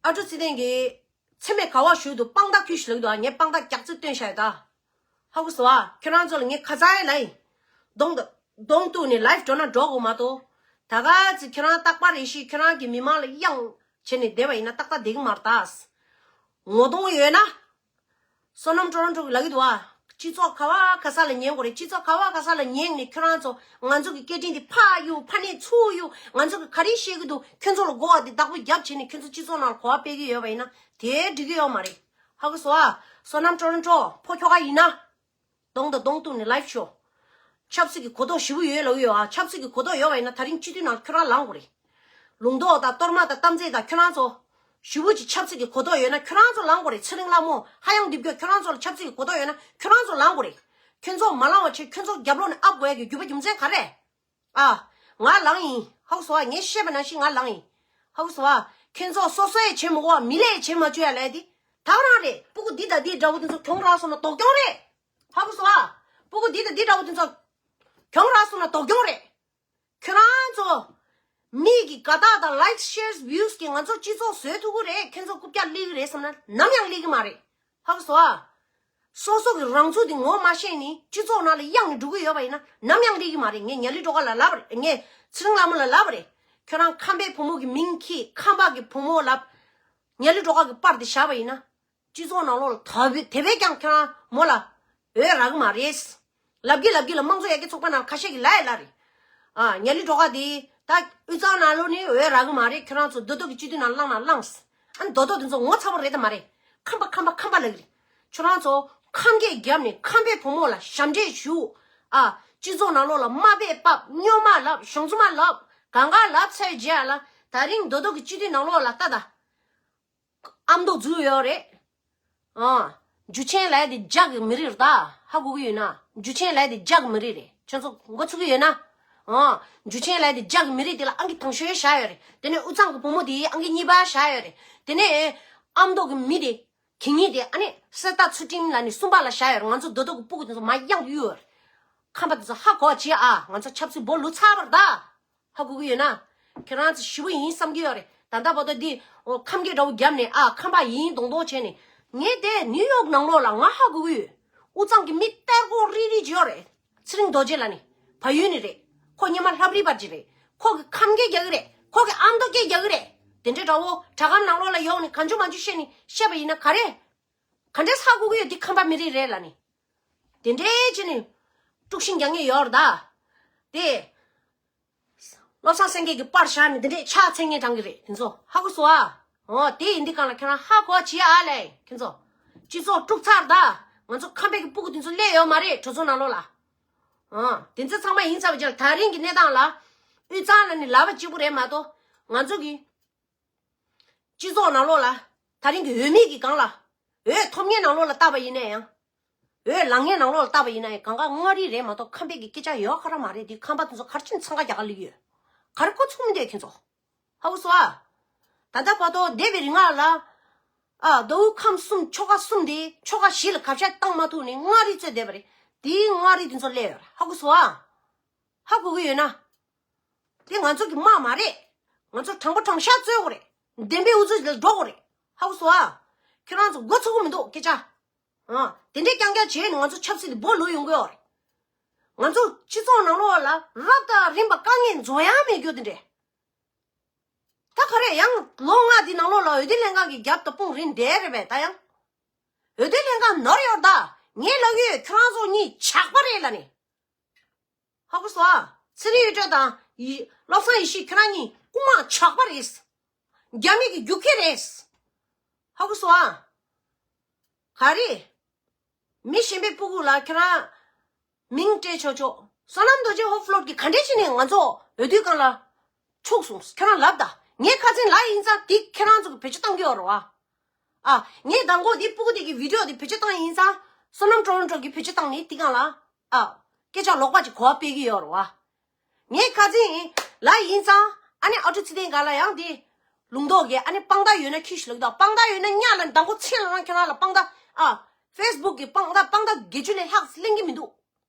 ཨ་ཀྲུག་ཚེ་བརྟན་གྱིས་མཚན་སྨད་ག་བ་ཞུས་འདུག་དཔང་རྟགས་ཁྱོད་ཞིག་ལབ་འདུག་ཨ། ངས་དཔང་རྟགས་རྒྱག་རྩིས་སྟོན་བཞག་ཡོད་ད། ཧ་གོ་སོང་ཨ། ཁྱོད་རང་ཚོ་ལ་ངས་ཁ་ཚ་ཡ་ལབ་ཡིན། གདོང་དུ་གདོང་གཏུག་ནས་ལའིབ་འགྲོ་ན་འགྲོ་དགོས་མ་གཏོགས། ད་ག་ཚོད་ཁྱོད་རང་རྟག་པར་རེ་ཞིག་ཁྱོད་རང་གི་མི་མང་ལ་གཡང་བྱས་ནས་བསྡད་པ་ཡིན་ན་ཏག་ཏག་བསྡད་ཀྱི་མ་རེད་ད། ངོ་གདོང་ཡོད་ན། བསོད་ནམས་ཀྲོ་རོན་ཀྲོ་གིས་ལབ་ཀྱི་འདུག་ཨ། སྤྱི་ཚོགས་ག་བ་ག་ས་ལ་ཉན་དགོས་རེད། སྤྱི་ཚོགས་ག་བ་ག་ས་ལ་ཉན་ནས་ཁྱོད་རང་ཚོ་ང་ཚོ་གི་སྐད་འཕྲིན་འདི་ཕར་གཡུག་ཕར་ནས་ཚུར་གཡུག་ང་ཚོ་གི་ག་རེ་བཤད་ཀྱི་འདུག་ཁྱོད་ཚོ་ལ་གོ་བ་འདི་བདག་པོ་རྒྱབ་བྱས་ནས་ཁྱོད་ཚོ་སྤྱི་ཚོགས་ནང་ལ་གོ་བ་སྤེལ་གྱི་ཡོད་པ་ཡིན་ན་དེ་འགྲིག་གི་ཡོད་མ་རེད། ཧ་གོ་སོང་ཨ། བསོད་ནམས་ཀྲོ་རོན་ཀྲོ་ཕོ་ཁྱོ་ག་ཡིན་ན། གདོང་དང་གདོང་གཏུག་ནས་ལའིབ་ཤོག་ཆབ་སྲིད་ཀྱི་གོ་རྟོགས་ཞེ་པོ་ཡོད་ལབ་ཀྱི་ཡོད་ཨ། ཆབ་སྲིད་ཀྱི་གོ་རྟོགས་ཡོད་པ་ཡིན་ན་ད་རིང་སྤྱི་འཐུས་ནང་ཁྱོད་རང་ལངས་དགོས་རེད། ལུང་རྟོགས་དང་གཏོར་མ་དང་གཏམ་ཚེ་དང་ཁྱོད་རང་ཚོ། ཞེ་པོ་ཅིག་ཆབ་སྲིད་ཀྱི་གོ་རྟོགས་ཡོད་ན་ཁྱོད་རང་ཚོ་ལངས་དགོས་རེད། ཚེ་རིང་ལྷ་མོ་ཧ་ཡང་རྡིབ་སྐྱོ་ཁྱོད་རང་ཚོ་ལ་ཆབ་སྲིད་ཀྱི་གོ་རྟོགས་ཡོད་ན་ཁྱོད་རང་ཚོ་ལངས་དགོས་རེད། ཁྱོད་ཚོ་མ་ལངས་པ་བྱས་ཁྱོད་ཚོ་རྒྱབ་ལོགས་ནས་ཨབ་དགོས་ཡ་གི་རྒྱུ་མཚན་ག་རེ། ཨ། ང་ལངས་ཡིན། ཧ་གོ་སོང་ཨ། ངས་བཤད་པ་ནང་བཞིན་ང་ལངས་ཡིན། ཧ་གོ་སོང་ཨ། ཁྱོད་ཚོ་སོ་སོ་ཡས་བྱེད་མི་དགོས་པ་མི་ལས་བྱེད་མ་བཅུག་ཡ་ལས་དེ། ད་ག་རང་རེད། སྤུ་གུ་འདི་དང་འདི་འདྲ་བོ་དེ་ཚོ་གྱོང་རག་སོང་ན་སྡུག་གྱོང་རེད། ཧ་གོ་སོང་ཨ། སྤུ་གུ་འདི་དང་འདི་འདྲ་བོ་དེ་ཚོ་གྱོང་རག་སོང་ན་སྡུག་གྱོང་རེད། ཁྱོད་རང་ཚོ། མི་གི་དགའ་རྟགས་དང་likes, shares, views གིས་ང་ཚོ་སྤྱི་ཚོགས་བཟོས་ཐུབ་ཀྱི་རེད། ཁྱོད་ཚོ་རྐུབ་བཀྱག་སླེབས་ཀྱི་རེད་བསམ་ན་ནམ་ཡང་སླེབས་ཀྱི་མ་རེད། ཧ་གོ་སོང་ཨ། སོ་སོ་གི་རང་ཚུགས་དེ་ངོ་མ་ཤེས་ནས་སྤྱི་ཚོགས་ནང་ལ་གཡང་ནས་འགྲོ་གི་ཡོད་པ་ཡིན་ན་ནམ་ཡང་སླེབས་ཀྱི་མ་རེད། ངས་ཉ་ལི་སྒྲོལ་དཀར་ལ་ལབ་པ་རེད། ངས་ཚེ་རིང་ལྷ་མོ་ལ་ལབ་པ་རེད། ཁྱོད་རང་ཁམས་པའི་བུ་མོ་གི་མིང་ཁྱེར། ཁམས་པ་གི་བུ་མོ་ལབ། ཉ་ལི་སྒྲོལ་དཀར་གི་པར་དེ་བཞག་པ་ཡིན་ན། སྤྱི་ཚོགས་ནང་ལོགས་ལ་ད་བུད་དེ་བས་ཀྱང་ཁྱོད་རང་མོ་ལ་འོས་རག་གི་མ་རེད། ལབ་ཀྱི་ལབ་ཀྱི་ལ་དམངས་གཙོ་ཡར་རྒྱས་ཚོགས་པ་ནང་ཁ་ཤས་ཀྱིས་ལབ་ཡ་ལབ་རེད། ཨ། ཉ་ལི་སྒྲོལ་དཀར་དེ་ད་དབུས་གཙང་ནང་ལོགས་ནས་འོས་རག་གི་མ་རེད། ཁྱོད་རང་ཚོ་མདོ་སྟོད་ཀྱི་སྤྱི་འཐུས་ནང་བླངས་ན་བླངས། ཨ་ནི་མདོ་སྟོད་དེ་ཚོ་ངོ་ཚ་པོ་རེད་དམ་མ་རེད། ཁམས་པ་ཁམས་པ་ཁམས་པ་ལབ་ཀྱི་རེད། ཁྱོད་རང་ཚོ་ཁམས་སྐད་བརྒྱབ་ནས་ཁམས་པའི་བུ་མོ་ལ་ཞབས་འདྲེན་ཞུ། ཨ། སྤྱི་ཚོགས་ནང་ལོགས་ལ་དམའ་འབེབས་ཕབ། རྙོག་མ་ལབ། གཞུང་ཚུལ་མ་ལབ། གང་ག་ལབ་ཚར་རྗེས་ལ་ད་རིང་མདོ་སྟོད་ཀྱི་སྤྱི་འཐུས་ནང་ལོགས་ལ་ལྟ་ད། ཨ་མདོ་འཛུལ་ཡོད་རེད། ཨ། འཇུ་ཆེན་ལབ་ཡ་དེ་རྒྱ་གི་མི་རིགས་རེད་ད། ཧ་གོ་གི་ཡོད་ན། འཇུ་ཆེན་ལབ་ཡ་དེ་རྒྱ་གི་མི་རིགས་རེད། ཁྱོད་ཚོ་མགོ་ཚོས་ཀྱི་ཡོད་ན། ཨང་། འཇུ་ཆེན་ལགས་དེ་རྒྱ་གི་མི་རིགས་དེ་ལ་ཨང་ཀི་དང་ཤོས་བཞག་ཡོད་རེད། དེ་ནས་དབུས་གཙང་གི་བུ་མོ་དེ་ཨང་ཀི་གཉིས་པ་བཞག་ཡོད་རེད། དེ་ནས་ཨ་མདོ་གི་མི་དེ། དེ་གཉིས་དེ་ཨ་ནི་གསེར་རྟ་ཚུལ་ཁྲིམས་ལ་ནི་གསུམ་པ་ལ་བཞག་ཡོད་རེད། ང་ཚོ་རྡོ་རྡོ་གི་སྤུ་གུ་དེ་ཚོ་མ་གཡང་དུ་གཡུག་ཡོད་རེད། ཁམས་པ་དེ་ཚོ་ཧ་གོ་བྱེད་ཨ། ང་ཚོ་ཆབ་སྲིད་སྦོ་ལུག་ཚར་བ་རེད་ད། ཧ་གོ་གི་ཡོད་ན། ཁྱེད་རང་ཚོ་ཞི་བོ་ཡིན་བསམ་གྱི་ཡོད་རེད། ད་ལྟ་བར་དུ་འདི་ཁམས་སྐད་འདྲ་བོ་བརྒྱབ་ནས་ཨ་ཁམས་པ་ཡིན་མདོག་མདོག་བྱས་ནས། ངས་དེ་ནིའུ་ཡོག་ནང་ལོགས་ལ་ང་ཧ་གོ་གི་ཡོད། དབུས་གཙང་གི་མི་གཏེར་སྐོག་རིལ་རིལ་ཅིག་ཡོད་རེད། ཚེ་རིང་རྡོ་རྗེ་ལ་ནི་བལ་ཡུལ་ནས་རེད། ཁོ་སྔོན་མ་ལྷ་རིས་པ་ཅིག་རེད། ཁོ་གི་ཁམས་སྐད་རྒྱག་གི་རེད། ཁོ་གི་ཨ་མདོ་སྐད་རྒྱག་གི་རེད། དེ་འདྲའི་འདྲ་བོ་དྲ་སྒམ་ནང་ལོགས་ལ་ཡོང་ནས་གང་བྱུང་མང་བྱུང་བཤད་ནས་བཤད་པ་ཡིན་ན་ག་རེ། ག་འདྲས་ཧ་གོ་གི་ཡོད། འདི་ཁམས་པ་མི་རིགས་རེད་ལ་ནི། དེ་འདྲས་བྱས་ནས་དཀྲུག་ཤིང་རྒྱག་མཁན་ཡོད་རེད་ད། དེ། བློ་བཟང་སེང་གེ་གི་པར་བཞག་ནས་འདི་འདྲས་ཕྱག་འཚལ་མཁན་དྲང་གི་རེད། དེ་ཚོ་ཧ་གོ་སོང་ཨ། འོ་དེ་ཡིན་འདི་གང་ལ་ཁྱེད་རང་ཧ་གོ་བྱེད་ཨ་ལས་ཁྱེད་ཚོ། སྤྱི་ཚོགས་དཀྲུག་ཚར་ད། ང་ཚོ་ཁམས་པའི་གི་སྤུ་གུ་དེ་ཚོ་སླེབས་ཡོད་མ་རེད་གྲོས་ཚོགས་ནང་ལོགས་ལ། འོ་དེ་ཚོ་ཚང་མ་ཡིན་ཚར་བ་ཅིག་ད་རིང་གི་གནས་སྟངས་ལ། དབུས་གཙང་ལ་ནི་ལབ་པ་གཅིག་པུ་རེད་མ་གཏོགས། ང་ཚོ་གི་སྤྱི་ཚོགས་ནང་ལོགས་ལ། ད་རིང་གི་འོས་མི་གི་སྒང་ལ། འོས་ཐོབ་མཁན་ནང་ལོགས་ལ་བལྟས་པ་ཡིན་ན་ཡང་། འོས་ལངས་མཁན་ནང་ལོགས་ལ་བལྟས་པ་ཡིན་ན་ཡང་གང་ག་མངའ་རིས་རེད་མ་གཏོགས་ཁམས་པའི་གི་སྐད་ཆ་ཡོད་ཁ་ར་མ་རེད། འདི་ཁམས་པ་དེ་ཚོ་ག་རེ་བྱས་ནས་འཚང་ཁ་རྒྱག་ག་སླེབས་ཡོད། ག་རེ་གོ་ཚུགས་མི་འདུག་ཁྱེད་ཚོ། ཧ་གོ་སོང་ཨ། ད་ལྟ་བར་དུ་འདས་པའི་རིང་ལ། ཨ་མདོ་དབུས་ཁམས་གསུམ་ཆོལ་ཁ་གསུམ་དེ་ཆོལ་ཁ་བཞི་ལ་གབ་ཤ་བཏང་མ་ཐུབ་ནས་མངའ་རིས་རྩོད་བསྡད་པ་རེད། དེའི་མངའ་རིས་དེ་ཚོ་སླེབས་ཡོད་རེད། ཧ་གོ་སོང་ཨ། ཧ་གོ་གི་ཡོད་ན། དེ་ང་ཚོ་གི་དམག་མ་རེད། ང་ཚོ་དྲང་པོ་དྲང་བཞག་རྩོད་དགོས་རེད། བདེན་པའི་འུ་ཚོ་ལ་འགྲོ་དགོས་རེད། ཧ་གོ་སོང་ཨ། ཁྱེད་རང་ཚོ་མགོ་ཚོད་གི་མི་འདུག་སྐད་ཆ། ཨ། དེ་འདྲས་རྐྱང་རྐྱང་བྱས་ནས་ང་ཚོ་ཆབ་སྲིད་དེ་སྦོ་ལུག་ཡོང་གི་ཡོད་རེད། ང་ཚོ་སྤྱི་ཚོགས་ནང་ལོགས་ལ་རབ་དང་རིམ་པ་དཀའ་ངལ་འཛོམས་ཡག་མེད་རྒྱུ་དེ་འདྲས། ད་ག་རེ་ཡང་ལོ་ལྔ་འདི་ནང་ལོགས་ལ་འོས་བསྡུ་ལྷན་ཁང་གི་རྒྱབ་ཏུ་དཔུང་རིང་བསྡད་རེད་པས། ད་ཡང་འོས་བསྡུ་ལྷན་ཁང་ནོར་ཡོད་ད། ངས་ལབ་ཡོད། ཁྱེད་རང་ཚོ་གཉིས་ཇག་པ་རེད་ལབ་ནས། ཧ་གོ་སོང་ཨ། ཚེ་རིང་ཡེ་ཀྲོག་དང་ཡི་བློ་བཟང་ཡེ་ཤེས་ཁྱེད་རང་གཉིས་རྐུན་མ་ཇག་པ་རེད། རྒྱ་མི་གི་རྒྱུག་ཁྱི་རེད། ཧ་གོ་སོང་ཨ། ག་རེ། མི་གཞན་པའི་སྤུ་གུ་ལ་ཁྱེད་རང་མིང་སྤྲད་ཆོག་ཆོག་བསོད་ནམས་རྡོ་རྗེ་ཧོབ་ལོག་གིས་ག་འདྲས་བྱས་ནས་ང་ཚོ་འོས་བསྡུའི་སྒང་ལ་ཆུག་སོང་། ཁྱེད་རང་ལབ་ད། ངས་ཁ་སང་ལབ་ཡིན་ཙང་དེ་ཁྱེད་རང་ཚོ་གི་བེད་སྤྱོད་བཏང་གི་ཡོད་རེད་བ། ཨ། ངས་མདང་དགོང་འདི་སྤུ་གུ་དེ་གི་བི་ཌི་ཡོ་དེ་བེད་སྤྱོད་བཏང་ཡིན་ཙང་། བསོད་ནམས་ཀྲོ་རོན་ཀྲོ་གིས་བེད་སྤྱོད་བཏང་ནས་དེ་སྒང་ལ། ཨ། སྐད་ཆ་ལོག་པ་ཅིག་གོ་བ་སྤེལ་གི་ཡོད་རེད་བ། ངས་ཁ་སང་ལབ་ཡིན་ཙང་། ཨ་ནི་ཨ་ཀྲུག་ཚེ་བརྟན་སྒང་ལ་ཡང་དེ། ལུང་རྟོགས་ཀྱིས་ཨ་ནི་དཔང་རྟགས་ཡོད་ན་ཁྱི་ཞིག་ལབ་ཀྱི་འདུག་དཔང་རྟགས་ཡོད་ན་ཉག་ལ་མདང་དགོང་ཚེ་ལ་རང་ཁྱེད་རང་ལ་དཔང་རྟགས། ཨ། ཕེ་སི་བུག་གི་དཔང་རྟགས། དཔང་རྟགས་བརྒྱད་ཅུ་ལས་ལྷག་ལེན་གྱི་མི་འདུག་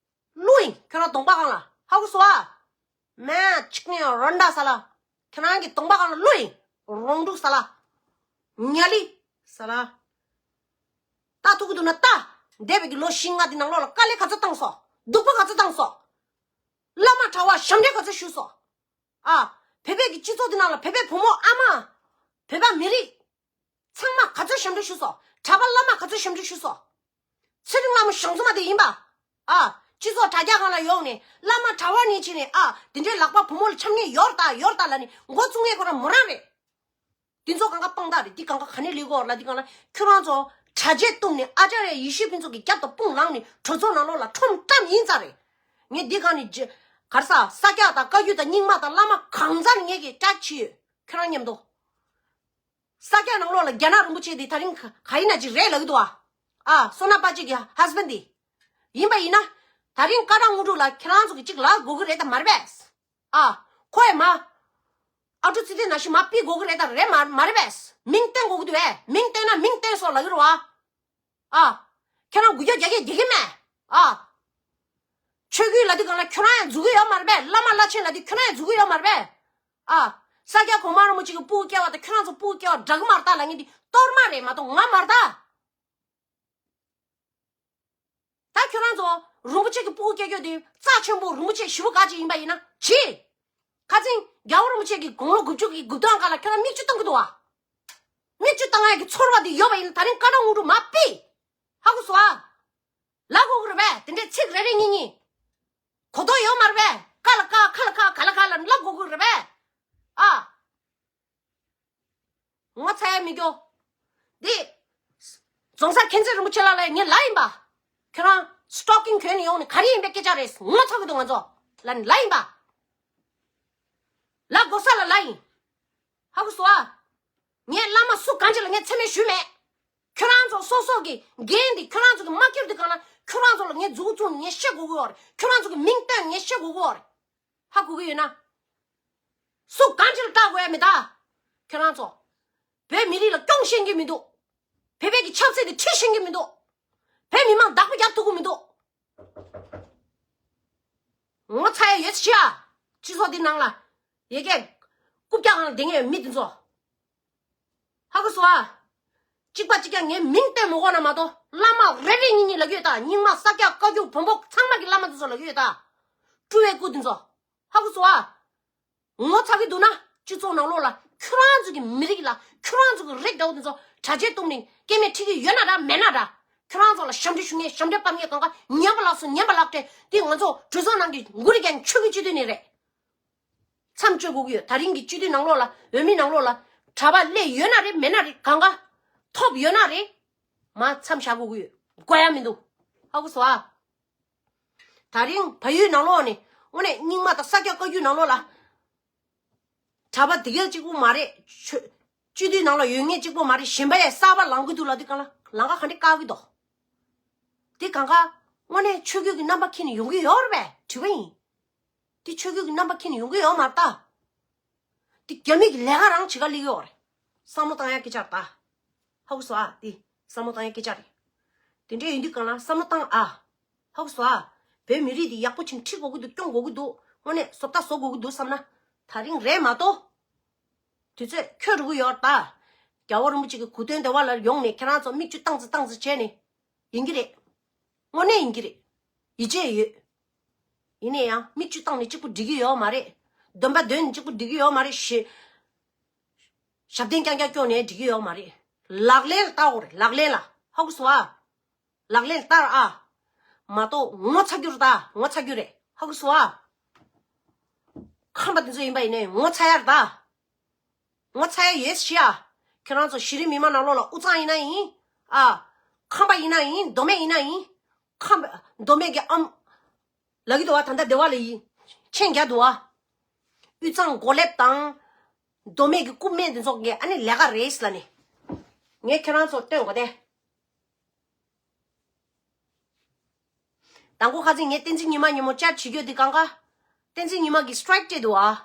བླུགས་ཡིན་ཁྱོད་རང་གདོང་པ་སྒང་ལ། ཧ་གོ་སོང་ཨ། མ་ཅིག་ནས་རོན་ཌ་ས་ལ། ཁྱོད་རང་གི་གདོང་པ་སྒང་ལ་བླུགས་ཡིན། རོང་འབྲུག་ས་ལ། ཉ་ལི་ས་ལ། ལྟ་ཐུབ་ཀྱི་འདུག་ན་ལྟ། འདས་པའི་གི་ལོ་བཞི་ལྔ་དེ་ནང་ལོགས་ལ་དཀའ་ལས་ག་ཚོད་བཏང་སོང་། སྡུག་པ་ག་ཚོད་བཏང་སོང་། བླ་མ་གྲྭ་བ་ཞབས་འདྲེན་ག་ཚོད་ཞུས་སོང་། ཨ། བོད་པའི་གི་སྤྱི་ཚོགས་དེ་ནང་ལ་བོད་པའི་བུ་མོ་ཨ་མ། བོད་པ་མི་རིགས། ཚང་མ་ག་ཚོད་ཞབས་འདྲེན་ཞུས་སོང་། གྲྭ་པ་བླ་མ་ག་ཚོད་ཞབས་འདྲེན་ཞུས་སོང་། ཚེ་རིང་ལྷ་མོ་ཞང་བཙུན་མ་དེ་ཡིན་པ། ཨ། སྤྱི་ཚོགས་དྲ་རྒྱ་སྒང་ལ་ཡོང་ནས་བླ་མ་གྲྭ་བ་ནས་ཕྱིན་ནས། ཨ། དེ་འདྲའི་ལག་པ་བུ་མོ་ལ་འཆམ་མཁན་ཡོད་རེད་ད་ཡོད་རེད་ད་ལབ་ནས་མགོ་བཙུགས་མཁན་ཁོ་རང་མོ་རང་རེད། དེ་ཚོ་གང་ག་དཔང་རྟགས་རེད། འདི་གང་ག་ག་ནས་ལས་གོ་ལ། འདི་གང་ལ་ཁྱོད་རང་ཚོ་གྲྭ་ཆས་བཏུམས་ནས་ཨ་ཅར་ཡ་ཡེ་ཤེས་ཕུན་ཚོགས་ཀྱི་རྒྱབ་ཏུ་དཔུང་ལངས་ནས་གྲོས་ཚོགས་ནང་ལོགས་ལ་ཁྲོམ་བཀྲམ་ཡིན་ཙང་རེད། ངས་འདི་གང་ནས་ཇེ་གར་ས་ས་སྐྱ་དང་བཀའ་བརྒྱུད་དང་རྙིང་མ་དང་བླ་མ་གང་ཟག་ནས་ངས་ཀྱི་བཀྲ་ཆི་ཡོད་ཁྱོད་རང་མཉམ་དུ། ས་སྐྱ་ནང་ལོགས་ལ་རྒྱ་ནག་རིན་པོ་ཆེ་དེ་ད་རིང་ག་ག་ཡིན་ན་ཅིག་རེད་ལབ་ཀྱི་འདུག་ཨ། ཨ། བསོད་ནམས་དཔལ་སྐྱེས་ཀྱི་ཧ་སི་བན་དེ་ཡིན་པ་ཡིན་ན། ད་རིང་སྐར་གྲངས་དངོས་གྲུབ་ལ་ཁྱེད་རང་ཚོ་གི་ཅིག་ལབ་དགོས་ཀྱི་རེད་ད་མ་རེད་པས། ཨ། ཁོ་ཡི་མ། ཨ་ཀྲུག་ཚེ་བརྟན་ནང་བཞིན་མ་ཕུད་དགོས་ཀྱི་རེད་ད་རེད་མ་མ་རེད་པས། མིང་བཏོན་དགོས་ཀྱི་འདུག་པས། མིང་བཏོན་ན་མིང་བཏོན་སོང་ལབ་ཀྱི་རེད་བ། ཨ། ཁྱེད་རང་འགུལ་སྐྱོད་རྒྱག་གི་རྒྱག་གི་མེད། ཨ། ཆོས་བརྒྱུད་ལབ་དུས་སྒང་ལ་ཁྱོད་རང་ཡང་འཛུལ་གྱི་ཡོད་མ་རེད་པས། བླ་མ་བླ་ཆེན་ལབ་དུས་ཁྱོད་རང་ཡང་འཛུལ་གྱི་ཡོད་མ་རེད་པས། ཨ། ས་སྐྱ་གོང་མ་རིན་པོ་ཆེ་གི་སྤུ་གུ་སྐྱེ་བ་དང་ཁྱོད་རང་ཚོ་སྤུ་གུ་སྐྱེ་བ་འདྲ་གི་མ་རེད་ད་ལབ་མཁན་དེ་གཏོར་མ་རེད་མ་གཏོགས་ང་མ་རེད་ད། ད་ཁྱོད་རང་ཚོ་རིན་པོ་ཆེ་གི་སྤུ་གུ་སྐྱེ་རྒྱུ་དེ་རྩ་ཆེན་པོ་རིན་པོ་ཆེ་ཞེ་པོ་ག་ཅིག་ཡིན་པ་ཡིན་ན་གྱིས། ཁ་སང་རྒྱལ་བ་རིན་པོ་ཆེ་གི་དགུང་ལོ་དགུ་བཅུ་གི་དགུ་སྟོང་སྒང་ལ་ཁྱོད་རང་མིག་ཆུ་གཏོང་གི་འདུག་བ། མིག་ཆུ་བཏང་ཡག་གི་ཚོར་བ་དེ་ཡོད་པ་ཡིན་ན་ད་རིང་སྐར་གྲངས་དངོས་གྲུབ་མ་ཕུད། ཧ་གོ་སོང་ཨ། ལབ་དགོས་ཀྱི་རེད་པས། དེ་འདྲའི་ཚིག་རེ་རེ་གཉིས་གཉིས། གོ་རྟོགས་ཡོད་མ་རེད་པས། ཀ་ལ་ཀ་ཁ་ལ་ཁ་ག་ལ་ག་ལ་ལབ་དགོས་ཀྱི་རེད་པས། ཨ། ངོ་ཚ་ཡ་མི་སྐྱོ། འདི། རྫོང་སར་མཁྱེན་བརྩེ་རིན་པོ་ཆེ་ལགས་ལ་ངས་ལབ་ཡིན་པ། ཁྱོད་རང་སི་ཊོག་ཀིང་གྱོན་ནས་ཡོང་ནས་ག་རེ་ཡིན་པའི་སྐད་ཆ་རེད། ངོ་ཚ་གི་འདུག་ང་ཚོ་ལ་ལབ་ཡིན་པ། ལབ་དགོས་ས་ལ་ལབ་ཡིན། ཧ་གོ་སོང་ཨ། ངས་བླ་མ་སུ་གང་ཅིག་ལ་ངས་མཚན་སྨད་ཞུས་མེད། ཁྱོད་རང་ཚོ་སོ་སོ་གི་འགན་འདི་ཁྱོད་རང་ཚོ་གི་མ་ཁྱེར་དུས་སྒང་ལ་ཁྱོད་རང་ཚོ་ལ་ངས་མཛུབ་གུ་བཙུགས་ནས་ངས་བཤད་དགོས་ཀྱི་ཡོད་རེད། ཁྱོད་རང་ཚོ་གི་མིང་བཏོན་ནས་ངས་བཤད་དགོས་ཀྱི་ཡོད་རེད། ཧ་གོ་གི་ཡོད་ན། སུ་གང་ཅིར་བཀག་དགོས་ཡ་མི་ད། ཁྱེད་རང་ཚོ། བོད་མི་རིགས་ལ་སྐྱོང་ཤེས་ཀྱི་མི་འདུག་བོད་པའི་གི་ཆབ་སྲིད་དེ་ཁྲིད་ཤེས་ཀྱི་མི་འདུག་བོད་མི་མང་བདག་པོ་རྒྱབ་ཐུབ་ཀྱི་མི་འདུག་ངོ་ཚ་ཡ་ཡོད་ཤི་ཨ། སྤྱི་ཚོགས་འདི་ནང་ལ། ཡ་གི། རྐུབ་བཀྱག་ནང་ལ་བསྡད་མཁན་ཡོད་མི་འདི་ཚོ། ཧ་གོ་སོང་ཨ། གཅིག་པ་གཅིག་རྐྱང་ངའི་མིང་བཏོན་མི་དགོས་ན་མ་གཏོགས་བླ་མ་རེ་རེ་གཉིས་གཉིས་ལབ་ཀྱི་ཡོད་ད། རྙིང་མ་ས་སྐྱ་བཀའ་བརྒྱུད་བོན་པོ་ཚང་མ་གི་བླ་མ་འདི་ཚོ་ལབ་ཀྱི་ཡོད་ད། སྤྲུལ་བའི་སྐུ་འདི་ཚོ། ཧ་གོ་སོང་ཨ། ངོ་ཚ་གི་འདུག་ན་སྤྱི་ཚོགས་ནང་ལོགས་ལ་ཁྱོད་རང་ཚོ་གི་མི་རིགས་ལ་ཁྱོད་རང་ཚོ་གི་རིགས་འདྲ་བོ་འདི་ཚོ་གྲྭ་ཆས་གཏུམ་ནས་སྐྱེ་དམན་ཁྲིད་ཀྱི་ཡོད་ན་འདྲ་མེད་ན་འདྲ། ཁྱོད་རང་ཚོ་ལ་ཞབས་འདྲེན་ཞུ་མཁན་ཞབས་འདྲེན་འབབ་མཁན་གང་ག་ཉན་པ་ལགས་སོ། ཉན་པ་ལགས་ཏེ་འདི་ང་ཚོ་གྲོས་ཚོགས་ནང་གི་འགོ་རིགས་ཀྱང་ཆོས་ཀྱི་སྤྱི་འཐུས་ནས་རེད། མཚམས་གཅོད་དགོས་ཀྱི་ཡོད། ད་རིང་གི་སྤྱི་འཐུས་ནང་ལོགས་ལ་འོས་མི་ནང་ལོགས་ལ་གྲྭ་པ་སླེབས་ཡོད་ན་རེད་མེད་ན་རེད་གང་ག་ཐོབ་ཡོད་ན་རེད། མ་མཚམས་བཞག་དགོས་ཀྱི་ཡོད། དགོས་ཡ་མི་འདུག་ཧ་གོ་སོང་ཨ། ད་རིང་བལ་ཡུལ་ནང་ལོགས་ནས་དངོས་གནས་རྙིང་མ་དང་ས་སྐྱ་བཀའ་བརྒྱུད་ནང་ལོགས་ལ། གྲྭ་པ་དེ་ག་གཅིག་པོ་མ་རེད། ཆོས་སྤྱི་འཐུས་ནང་ལ་ཡོད་མཁན་གཅིག་པོ་མ་རེད། གཞན་པ་ཡང་གསར་པ་ལངས་ཀྱི་འདུག་ལབ་དུས་སྒང་ལ་ལམ་ཁ་ག་འདྲ་བཀག་གི་འདུག་དེ་སྒང་ག་དངོས་གནས་ཆོས་བརྒྱུད་ཀྱི་རྣམ་པ་ཁྱེར་ནས་ཡོང་གི་ཡོད་རེད་པས། དྲི་བ་ཡིན། དེ་ཆོས་བརྒྱུད་ཀྱི་རྣམ་པ་ཁྱེར་ནས་ཡོང་གི་ཡོད་མ་རེད་ད། དེ་རྒྱ་མི་གི་ལས་ཀ་རང་བྱེད་ག་སླེབས་ཀྱི་ཡོད་རེད། བསམ་བློ་བཏང་ཡ་སྐད་ཆ་རེད་ད། ཧ་གོ་སོང་ཨ། དེ་བསམ་བློ་བཏང་ཡ་སྐད་ཆ་རེད། དེ་འདྲ་ཡིན་དུས་སྒང་ལ་བསམ་བློ་བཏང་ཨ། ཧ་གོ་སོང་ཨ། བོད་མི་རིགས་འདི་ཡག་པོ་ཅིག་ཁྲིད་དགོས་ཀྱི་འདུག་སྐྱོང་དགོས་ཀྱི་འདུག་དངོས་གནས་བཟོ་ལྟ་བཟོ་དགོས་ཀྱི་འདུག་བསམ་ན། ད་རིང་རེད་མ་གཏོགས། དུས་ཚོད་འཁྱོལ་འགྲོ་གི་ཡོད་རེད་ད། རྒྱལ་བ་རིན་པོ་ཆེ་གི་གོ་སྟོན་སྡེ་བ་ལ་ཡོང་ནས་ཁྱེད་རང་ཚོ་མིག་ཆུ་བཏང་ཙི་བཏང་ཙི་བྱས་ནས། ཡིན་གྱི་རེད། དངོས་གནས་ཡིན་གྱི་རེད། ཡིད་ཆེས་ཡོད། ཡིན་ན་ཡང་མིག་ཆུ་བཏང་ནས་གཅིག་པུ་འགྲིག་གི་ཡོད་མ་རེད། འདོན་པ་འདོན་ནས་གཅིག་པུ་འགྲིག་གི་ཡོད་མ་རེད། ཞེ། ཞབས་བརྟན་རྐྱང་རྐྱང་སྐྱོར་ནས་འགྲིག་གི་ཡོད་མ་རེད། ལག་ལེན་ལ་བསྟར་དགོས་རེད། ལག་ལེན་ལ། ཧ་གོ་སོང་ཨ། ལག་ལེན་ལ་བསྟར་ཨ། མ་གཏོགས་ངོ་ཚ་རྒྱུ་རེད་ད། ངོ་ཚ་རྒྱུ་རེད། ཧ་གོ་སོང་ཨ། ཁམས་པ་དེ་ཚོ་ཡིན་པ་ཡིན་ནའི་ངོ་ཚ་ཡ་རེད་ད། ངོ་ཚ་ཡ་ཡོད་ཤི་ཨ། ཁྱེད་རང་ཚོ་གཞི་རིམ་མི་མང་ནང་ལོགས་ལ་དབུས་གཙང་ཡིན་ན་ཡིན། ཨ། ཁམས་པ་ཡིན་ན་ཡིན། མདོ་སྨད་ཡིན་ན་ཡིན། ཁམས་པ་མདོ་སྨད་ཀྱི་ཨམ། ལབ་ཀྱི་འདུག་བ། ད་ལྟ་སྡེ་བ་ལ་ཡིན། མཆན་རྒྱག་འདུག་བ། དབུས་གཙང་གོ་ལེབ་དང་། མདོ་སྨད་ཀྱི་རྐུབ་སྨད་འདི་ཚོ་གི་ཨ་ནི་ལས་ཀ་རེད་ལབ་ནས། ངས་ཁྱེད་རང་ཚོ་སྟོན་དགོས་ཏེ། དང་པོ་ཁ་སང་ངས་བསྟན་འཛིན་ཉི་མ་ཉིན་མོ་བཅར་བྱེད་རྒྱུ་འདི་གང་ག་བསྟན་འཛིན་ཉི་མ་གིས་སི་ཊི་རའིཀ་སྤྲད་འདུག་ཨ།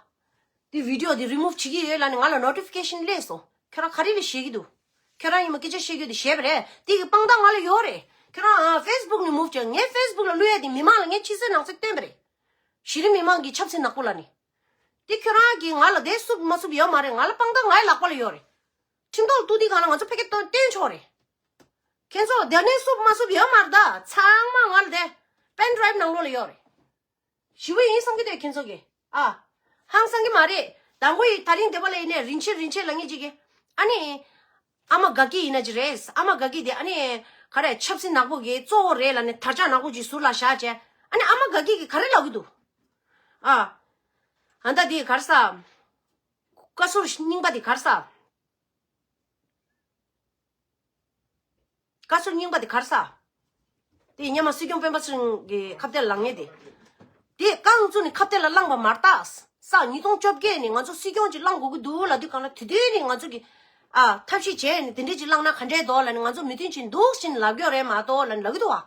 འདི་བི་ཌི་ཡོ་འདི་རི་མུབ་བྱེད་ཀྱི་ཡོད་ལབ་ནས་ང་ལ་ནོ་ཊི་ཕི་ཀེ་ཤན་སླེབས་སོང་། ཁྱོད་རང་ག་རེ་ལ་བཤད་ཀྱི་འདུག་ཁྱོད་རང་ཉིན་མོ་སྐད་ཆ་བཤད་རྒྱུ་འདི་བཤད་པ་རེད། འདི་གི་དཔང་རྟགས་ང་ལ་ཡོད་རེད། ཁྱོད་རང་ཨ་ཕེ་སི་བུག་ནས་མུབ་བྱས། ངས་ཕེ་སི་བུག་ལ་བླུག་ཡ་འདི་མི་མང་ལ་ངས་ཕྱི་གསལ་ནང་གསལ་སྟོན་པ་རེད། གཞི་རིམ་མི་མང་གི་ཆབ་སྲིད་ནག་པོ་ལབ་ནས། འདི་ཁྱོད་རང་གིས་ང་ལ་དེ་བསུབ་མ་བསུབ་ཡོད་མ་རེད། ང་ལ་དཔང་རྟགས་ངའི་ལག་པ་ལ་ཡོད་རེད། ཁྲིམས་ཐོག་ལ་གཏུག་དུས་སྒང་ལ་ང་ཚོ་ཕ་གིར་བཏོན་བཏོན་ཆོག་རེད། ཁྱེད་ཚོ་དེ་ནས་བསུབ་མ་བསུབ་ཡོད་མ་རེད་ད། ཚང་མ་ང་ལ་དེ་པེན་ཌ་རའིབ་ནང་ལོགས་ལ་ཡོད་རེད། ཞེ་པོ་ཡིན་བསམ་གྱི་འདུག་ཁྱེད་ཚོ་གིས། ཨ། ཧང་སང་གི་མ་རེད། དང་པོ་ཡི་ད་རིང་སྡེ་བ་ལ་ཡིན་ནའི་རིན་ཆེན་རིན་ཆེན་ལབ་མཁན་ཅིག་གིས། ཨ་ནི། ཨ་མ་དགའ་སྐྱིད་ཡིན་ན་ཅི་རེད། ཨ་མ་དགའ་སྐྱིད་དེ་ཨ་ནི། ག་རེ་ཆབ་སྲིད་ནག་པོ་གི་གཙོ་བོ་རེད་ལབ་ནས་དར་ལྕོག་ནག་པོ་ཅིག་ཟུར་ལ་བཞག་བྱས། ཨ་ནི་ཨ་མ་དགའ་སྐྱིད་ཀྱིས་ག་རེ་ལབ་ཀྱི་འདུག་ཨ། ཨ་ད་དེ་ག་རེ་ཟ། བཀའ་ཟུར་རྙིང་པ་དེ་ག་རེ་ཟ། བཀའ་ཟུར་རྙིང་པ་དེ་ག་རེ་ཟ། དེ་སྔོན་མ་སྲིད་སྐྱོང་སྤེན་པ་ཚེ་རིང་གི་ཁ་གཏད་ལངས་མཁན་དེ། དེ་རྐང་བཙུགས་ནས་ཁ་གཏད་ལ་བླངས་པ་མ་རེད་ད། ས་ཉིས་སྟོང་བཅོ་བརྒྱད་ནས་ང་ཚོ་སྲིད་སྐྱོང་ཅིག་བླངས་དགོས་ཀྱི་འདུག་ལབ་དུས་སྒང་ལ་དེ་དུས་ནས་ང་ཚོ་གི། ཨ། ཐབས་ཤེས་བྱས་ནས་དེ་འདྲས་ཅིག་བླངས་ན་ག་འདྲས་འདུག་ལབ་ནས་ང་ཚོ་མོས་མཐུན་བྱས་འདུག་ཟེར་ནས་ལབ་ཀྱི་ཡོད་རེད་མ་གཏོགས་ལབ་ནས་ལབ་ཀྱི་འདུག་བ།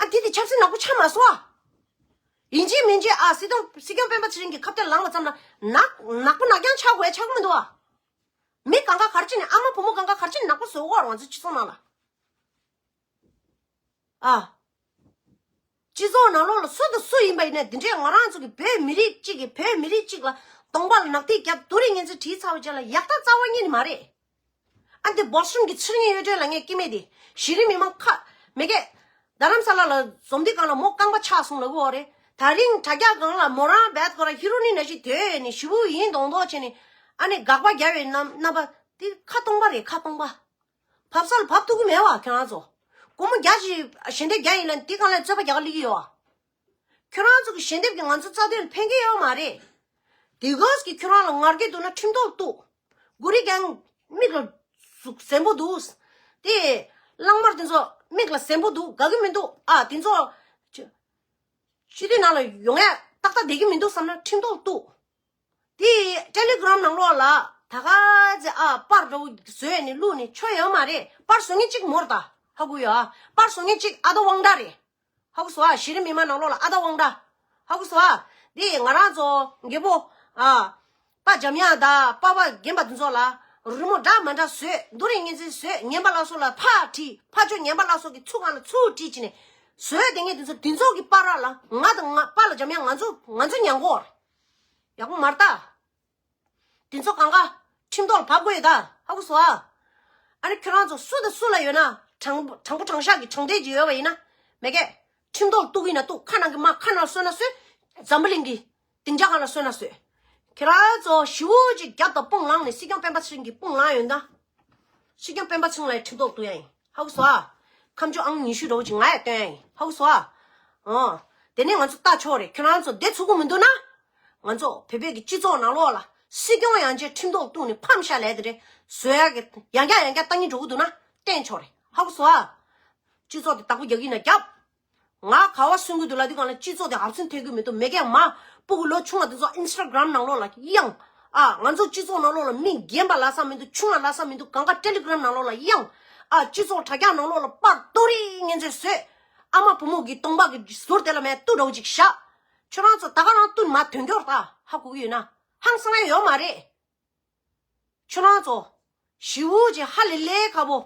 ཨ། དེ་དེ་ཆབ་སྲིད་ནག་པོ་ཆགས་མ་སོང་ཨ། ཡིན་གཅིག་མིན་གཅིག་ཨ། སྲིད་སྐྱོང་སྲིད་སྐྱོང་སྤེན་པ་ཚེ་རིང་གི་ཁ་གཏད་ལངས་པ་ཙམ་ལ་ནག་ནག་པོ་ནག་རྐྱང་ཆགས་དགོས་ཡ་ཆགས་ཀྱི་མི་འདུག་ཨ། མི་གང་ག་ག་རེ་བྱས་ནས་ཨ་མ་བུ་མོ་གང་ག་ག་རེ་བྱས་ནས་ནག་པོ་བཟོ་གི་ཡོད་རེད་ང་ཚོའི་སྤྱི་ཚོགས་ནང་ལ། ཨ། སྤྱི་ཚོགས་ནང་ལོགས་ལ་སུ་དང་སུ་ཡིན་པ་ཡིན་ནའི་འདི་འདྲས་ང་རང་ཚོ་གི་བོད་མི་རིགས་གཅིག་གི་བོད་མི་རིགས་གཅིག་ལ་གདོང་པ་ལ་ནག་ཐིག་བརྒྱབ་སྡུག་རུས་ངན་ཚིག་བྲིས་ཚར་བའི་རྗེས་ལ་ཡག་ཐག་རྩ་བ་ཉིད་ནས་མ་རེད། ཨ་འདི་བོ་སི་ཊོན་གི་ཚུར་ཉན་ཡོད་དྲན་ལ་ངས་སྐྱེ་དམན་དེ་གཞི་རིམ་མི་མང་ཁ་མེ་གེ་རྡ་རམ་ས་ལ་ལ་འཛོམས་དུས་སྒང་ལ་མོ་རྐང་པ་ཆག་སོང་ལབ་ཀྱི་ཡོད་རེད། ད་རིང་དྲ་རྒྱ་སྒང་ལ་མོ་རང་རྦད་ཁོ་ར་ཧི་རོ་ནི་ནང་བཞིན་སྡོད་ནས་ཞེ་པོ་ཡིན་མདོག་མདོག་བྱས་ནས་ཨ་ནི་དགག་པ་རྒྱབ་པའི་རྣམ་རྣམ་པ་དེ་ཁ་སྟོང་པ་རེད། ཁ་སྟོང་པ། བབས་ས་ལ་བབས་ཐུབ་ཀྱི་མེད་བ། ཁྱོད་རང་ཚོ་སྒོར་མོ་བརྒྱ་ཞིག་ཞལ་འདེབས་རྒྱག་ཡིན་ན་དེ་སྒང་ལ་རྩོད་པ་རྒྱག་ག་སླེབས་ཀྱི་ཡོད་བ། ཁྱོད་རང་ཚོ་གི་ཞལ་འདེབས་ཀྱིས་ང་ཚོ་རྩ་དོན་ལ་ཕན་གྱི་ཡོད་མ་རེད། དེ་གོས་ཀྱིས་ཁྱོད་རང་ལ་ངར་གྱི་འདུག་ན་ཁྲིམས་ཐོག་གཏུག་གུ་རི་ཀྱང་མིག་ལ་གཟུགས་གཟན་པོ་འདུག་དེ་གླང་དམར་དེ་ཚོ་མིག་ལ་གཟན་པོ་འདུག་དགའ་གི་མི་འདུག་ཨ་དེ་ཚོ་སྤྱི་སྤྱི་འཐུས་ནང་ལ་ཡོང་ཡ་ཏག་ཏག་བསྡད་ཀྱི་མི་འདུག་བསམ་ན་ཁྲིམས་ཐོག་གཏུག་དེ་ཊེ་ལི་གྷི་རམ་ནང་ལོགས་ལ་ད་ག་ཚེ་ཨ་པར་འདྲ་བོ་བཟོས་ནས་བླུགས་ནས་ཆོ་ཡོད་མ་རེད། པར་བཟོ་མཁན་གཅིག་མོ་རེད་ད། ཧ་གོ་ཡོད་ཨ། པར་བཟོ་མཁན་གཅིག་ཨ་ཏོ་དབང་གྲགས་རེད། ཧ་གོ་སོང་ཨ། གཞི་རིམ་མི་མང་ནང་ལོགས་ལ་ཨ་ཏོ་དབང་གྲགས། ཧ་གོ་སོང་ཨ། དེ་ང་རང་ཚོ་རྒད་པོ་ཨ་པ་འཇམ་དབྱངས་དང་པ་པ་རྒན་པ་དེ་ཚོ་ལ་རི་མོ་འདྲ་མ་འདྲ་བཟོས། རྡོ་རིང་ངེས་འཛིན་བཟོས། ཉན་པ་ལ་སོགས་ལ་ཕར་བྲིས། ཕར་ཕྱོགས་ཉན་པ་ལ་སོགས་ཀྱི་ཚུར་སྒང་ལ་ཚུར་བྲིས་བྱས་ནས་བཟོས། དེ་ངས་དེ་ཚོ་དེ་ཚོ་གི་བར་ལ་ང་དང་ང་པ་ལ་འཇམ་དབྱངས་ང་ཚོ་ང་ཚོ་ཉན་གོ་རེད། ཡག་པོ་མ་རེད་ད། དེ་ཚོ་གང་ག་ཁྲིམས་ཐོག་ལ་བབས་དགོས་ཡོད་ད། ཧ་གོ་སོང་ཨ། ཨ་ནི་ཁྱོད་རང་ཚོ་སུ་དང་སུ་ལ་ཡོད་ན་དྲང་དྲང་པོ་དྲང་བཞག་གི་དྲང་བདེན་ཅིག་ཡོད་པ་ཡིན་ན་མེད་ཀས། ཁྲིམས་ཐོག་ལ་གཏུག་གི་ཡིན་ན་གཏུག་ཁ་ནང་གི་མ་ཁ་ནང་ལ་གསོད་ན་གསོད། འཛམ་བུ་གླིང་གི་སྡིངས་ཆ་སྒང་ལ་གསོད་ན་གསོད། ཁྱེད་རང་ཚོ་ཞི་བོ་ཅིག་རྒྱབ་དང་དཔུང་ལངས་ནས་སྲིད་སྐྱོང་སྤེན་པ་ཚེ་རིང་གི་དཔུང་ལངས་ཡོད་ན། སྲིད་སྐྱོང་སྤེན་པ་ཚེ་རིང་ལ་ཁྲིམས་ཐོག་གཏུག་ཡ་ཡིན། ཧ་གོ་སོང་ཨ། ཁ་མཆུ་ཨང་ཉི་ཤུ་འདྲ་བོ་ཅིག་ང་ཡ་སྟོན་ཡ་ཡིན། ཧ་གོ་སོང་ཨ། ཨོ། དེ་ནས་ང་ཚོ་ལྟ་ཆོག་རེད། ཁྱོད་རང་ཚོ་བསྡད་ཚུགས་ཀྱི་མི་འདུག་ན། ང་ཚོ་བོད་པའི་གི་སྤྱི་ཚོགས་ནང་ལོགས་ལ་སྲིད་སྐྱོང་ཡང་ཅིག་ཁྲིམས་ཐོག་གཏུགས་ནས་ཕམ་བཞག་ལས་དེ་རེད། བཟོ་ཡ་གི་ཡང་བསྐྱར་ཡང་བསྐྱར་ལྟ་སྙིང་འདོད་ཀྱི་འདུག་ན་བསྟན་ཆོག་རེད། ཧ་གོ་སོང་ཨ། སྤྱི་ཚོགས་དེ་བདག་པོ་རྒྱག་གི་ཡིན་ན་རྒྱབ། ང་ག་བ་གསུང་གི་འདུག་ལབ་དུས་སྒང་ལ་སྤྱི་ཚོགས་དེ་ཧབ་སེང་ཐེབས་ཀྱི་མི་འདུག་མེད་ཀས། མ་སྤུ་གུ་ལོ་ཆུང་བ་དེ་ཚོ་ཨིན་སི་ཊ་གྷ་རམ་ནང་ལོགས་ལ་གཡེང་། ཨ། ང་ཚོ་སྤྱི་ཚོགས་ནང་ལོགས་ལ་མི་རྒན་པ་ལབ་ས་མི་འདུག་ཆུང་བ་ལབ་ས་མི་འདུག་གང་ག་ཊེ་ལི་གྷ་རམ་ནང་ལོགས་ལ་གཡེང་། ཨ། སྤྱི་ཚོགས་དྲ་རྒྱ་ནང་ལོགས་ལ་པར་ཏོ་རི་ངན་ཚོས་བཟོས། ཨ་མ་བུ་མོ་གི་གདོང་པ་གི་ཟུར་དེ་ལ་མེད་ཏུ་འདྲ་བོ་ཅིག་བཞག་ཁྱོད་རང་ཚོ་ད་ག་རང་བསྟུན་མ་ཐོན་སྐྱོར་ད་ཧ་གོ་གི་ཡོད་ན་ཧང་སང་ཡ་ཡོད་མ་རེད། ཁྱོད་རང་ཚོ། ཞི་བོ་ཅིག་ཧ་ལས་ལས་ཁག་པོ།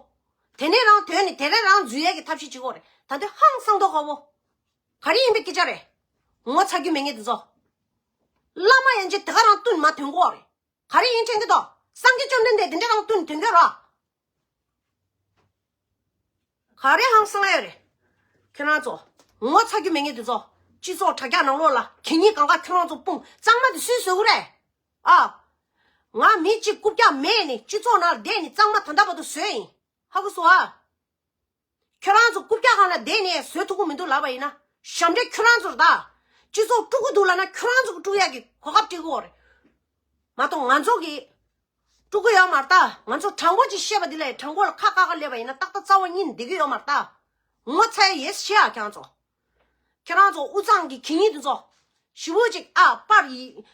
དེ་ནས་རང་དོན་ནི་དེ་རེ་རང་འཛུལ་ཡས་ཀྱི་ཐབས་ཤེས་བྱེད་དགོས་རེད། ད་དེ་ཧང་སང་མདོག་ཁ་པོ། ག་རེ་ཡིན་པའི་སྐད་ཆ་རེད། ངོ་ཚ་རྒྱུ་མེད་ངེས་དེ་ཚོ། བླ་མ་ཡན་ཆད་དེ་ག་རང་བསྟུན་མ་ཐོན་གོ་རེད། ག་རེ་ཡིན་དྲན་གྱི་འདུག་སངས་རྒྱས་བཅོམ་ལྡན་འདས་དེ་འདྲ་རང་བསྟུན་ཐོན་གྱི་ར། ག་རེ་ཧང་སང་ཡ་རེད། ཁྱོད་རང་ཚོ། ངོ་ཚ་རྒྱུ་མེད་ངེས་དེ་ཚོ། སྤྱི་ཚོགས་དྲ་རྒྱ་ནང་ལོགས་ལ་གད་སྙིགས་གང་ག་ཁྱོད་རང་ཚོ་སྤུངས་གཙང་མ་དེ་སུས་བཟོ་གི་རེད། ཨ། ང་མི་གཅིག་རྐུབ་བཀྱག་མེད་ནས་སྤྱི་ཚོགས་ནང་བསྡད་ནས་གཙང་མ་ད་ལྟ་བར་དུ་བཟོས་ཡིན། ཧ་གོ་སོང་ཨ། ཁྱོད་རང་ཚོ་རྐུབ་བཀྱག་སྒང་ལ་བསྡད་ནས་བཟོ་ཐུབ་ཀྱི་མི་འདུག་ལབ་པ་ཡིན་ན། ཞབས་འདྲེན་ཁྱོད་རང་ཚོ་རེད་ད། སྤྱི་ཚོགས་དཀྲུག་གི་འདུག་ལབ་ན་ཁྱོད་རང་ཚོ་གི་དཀྲུག་ཡག་གི་གོ་སྐབས་སྤྲད་ཀྱི་ཡོད་རེད། མ་གཏོགས་ང་ཚོ་གི་དཀྲུག་གི་ཡོད་མ་རེད་ད། ང་ཚོ་དྲང་པོ་ཅིག་བཤད་པ་འདི་ལས་དྲང་པོ་ལ་ཁ་བཀག་ག་སླེབས་པ་ཡིན་ན་ཏག་ཏག་རྩ་བ་ཉིད་ནས་བསྡད་ཀྱི་ཡོད་མ་རེད་ད། ངོ་ཚ་ཡ་ཡེ་ཤེས་ཨ་ཁྱེད་རང་ཚོ། ཁྱེད་རང་ཚོ་དབུས་གཙང་གི་གད་སྙིགས་འདི་ཚོ། ཞི་བོ་ཅིག་ཨ་པར་ཡི།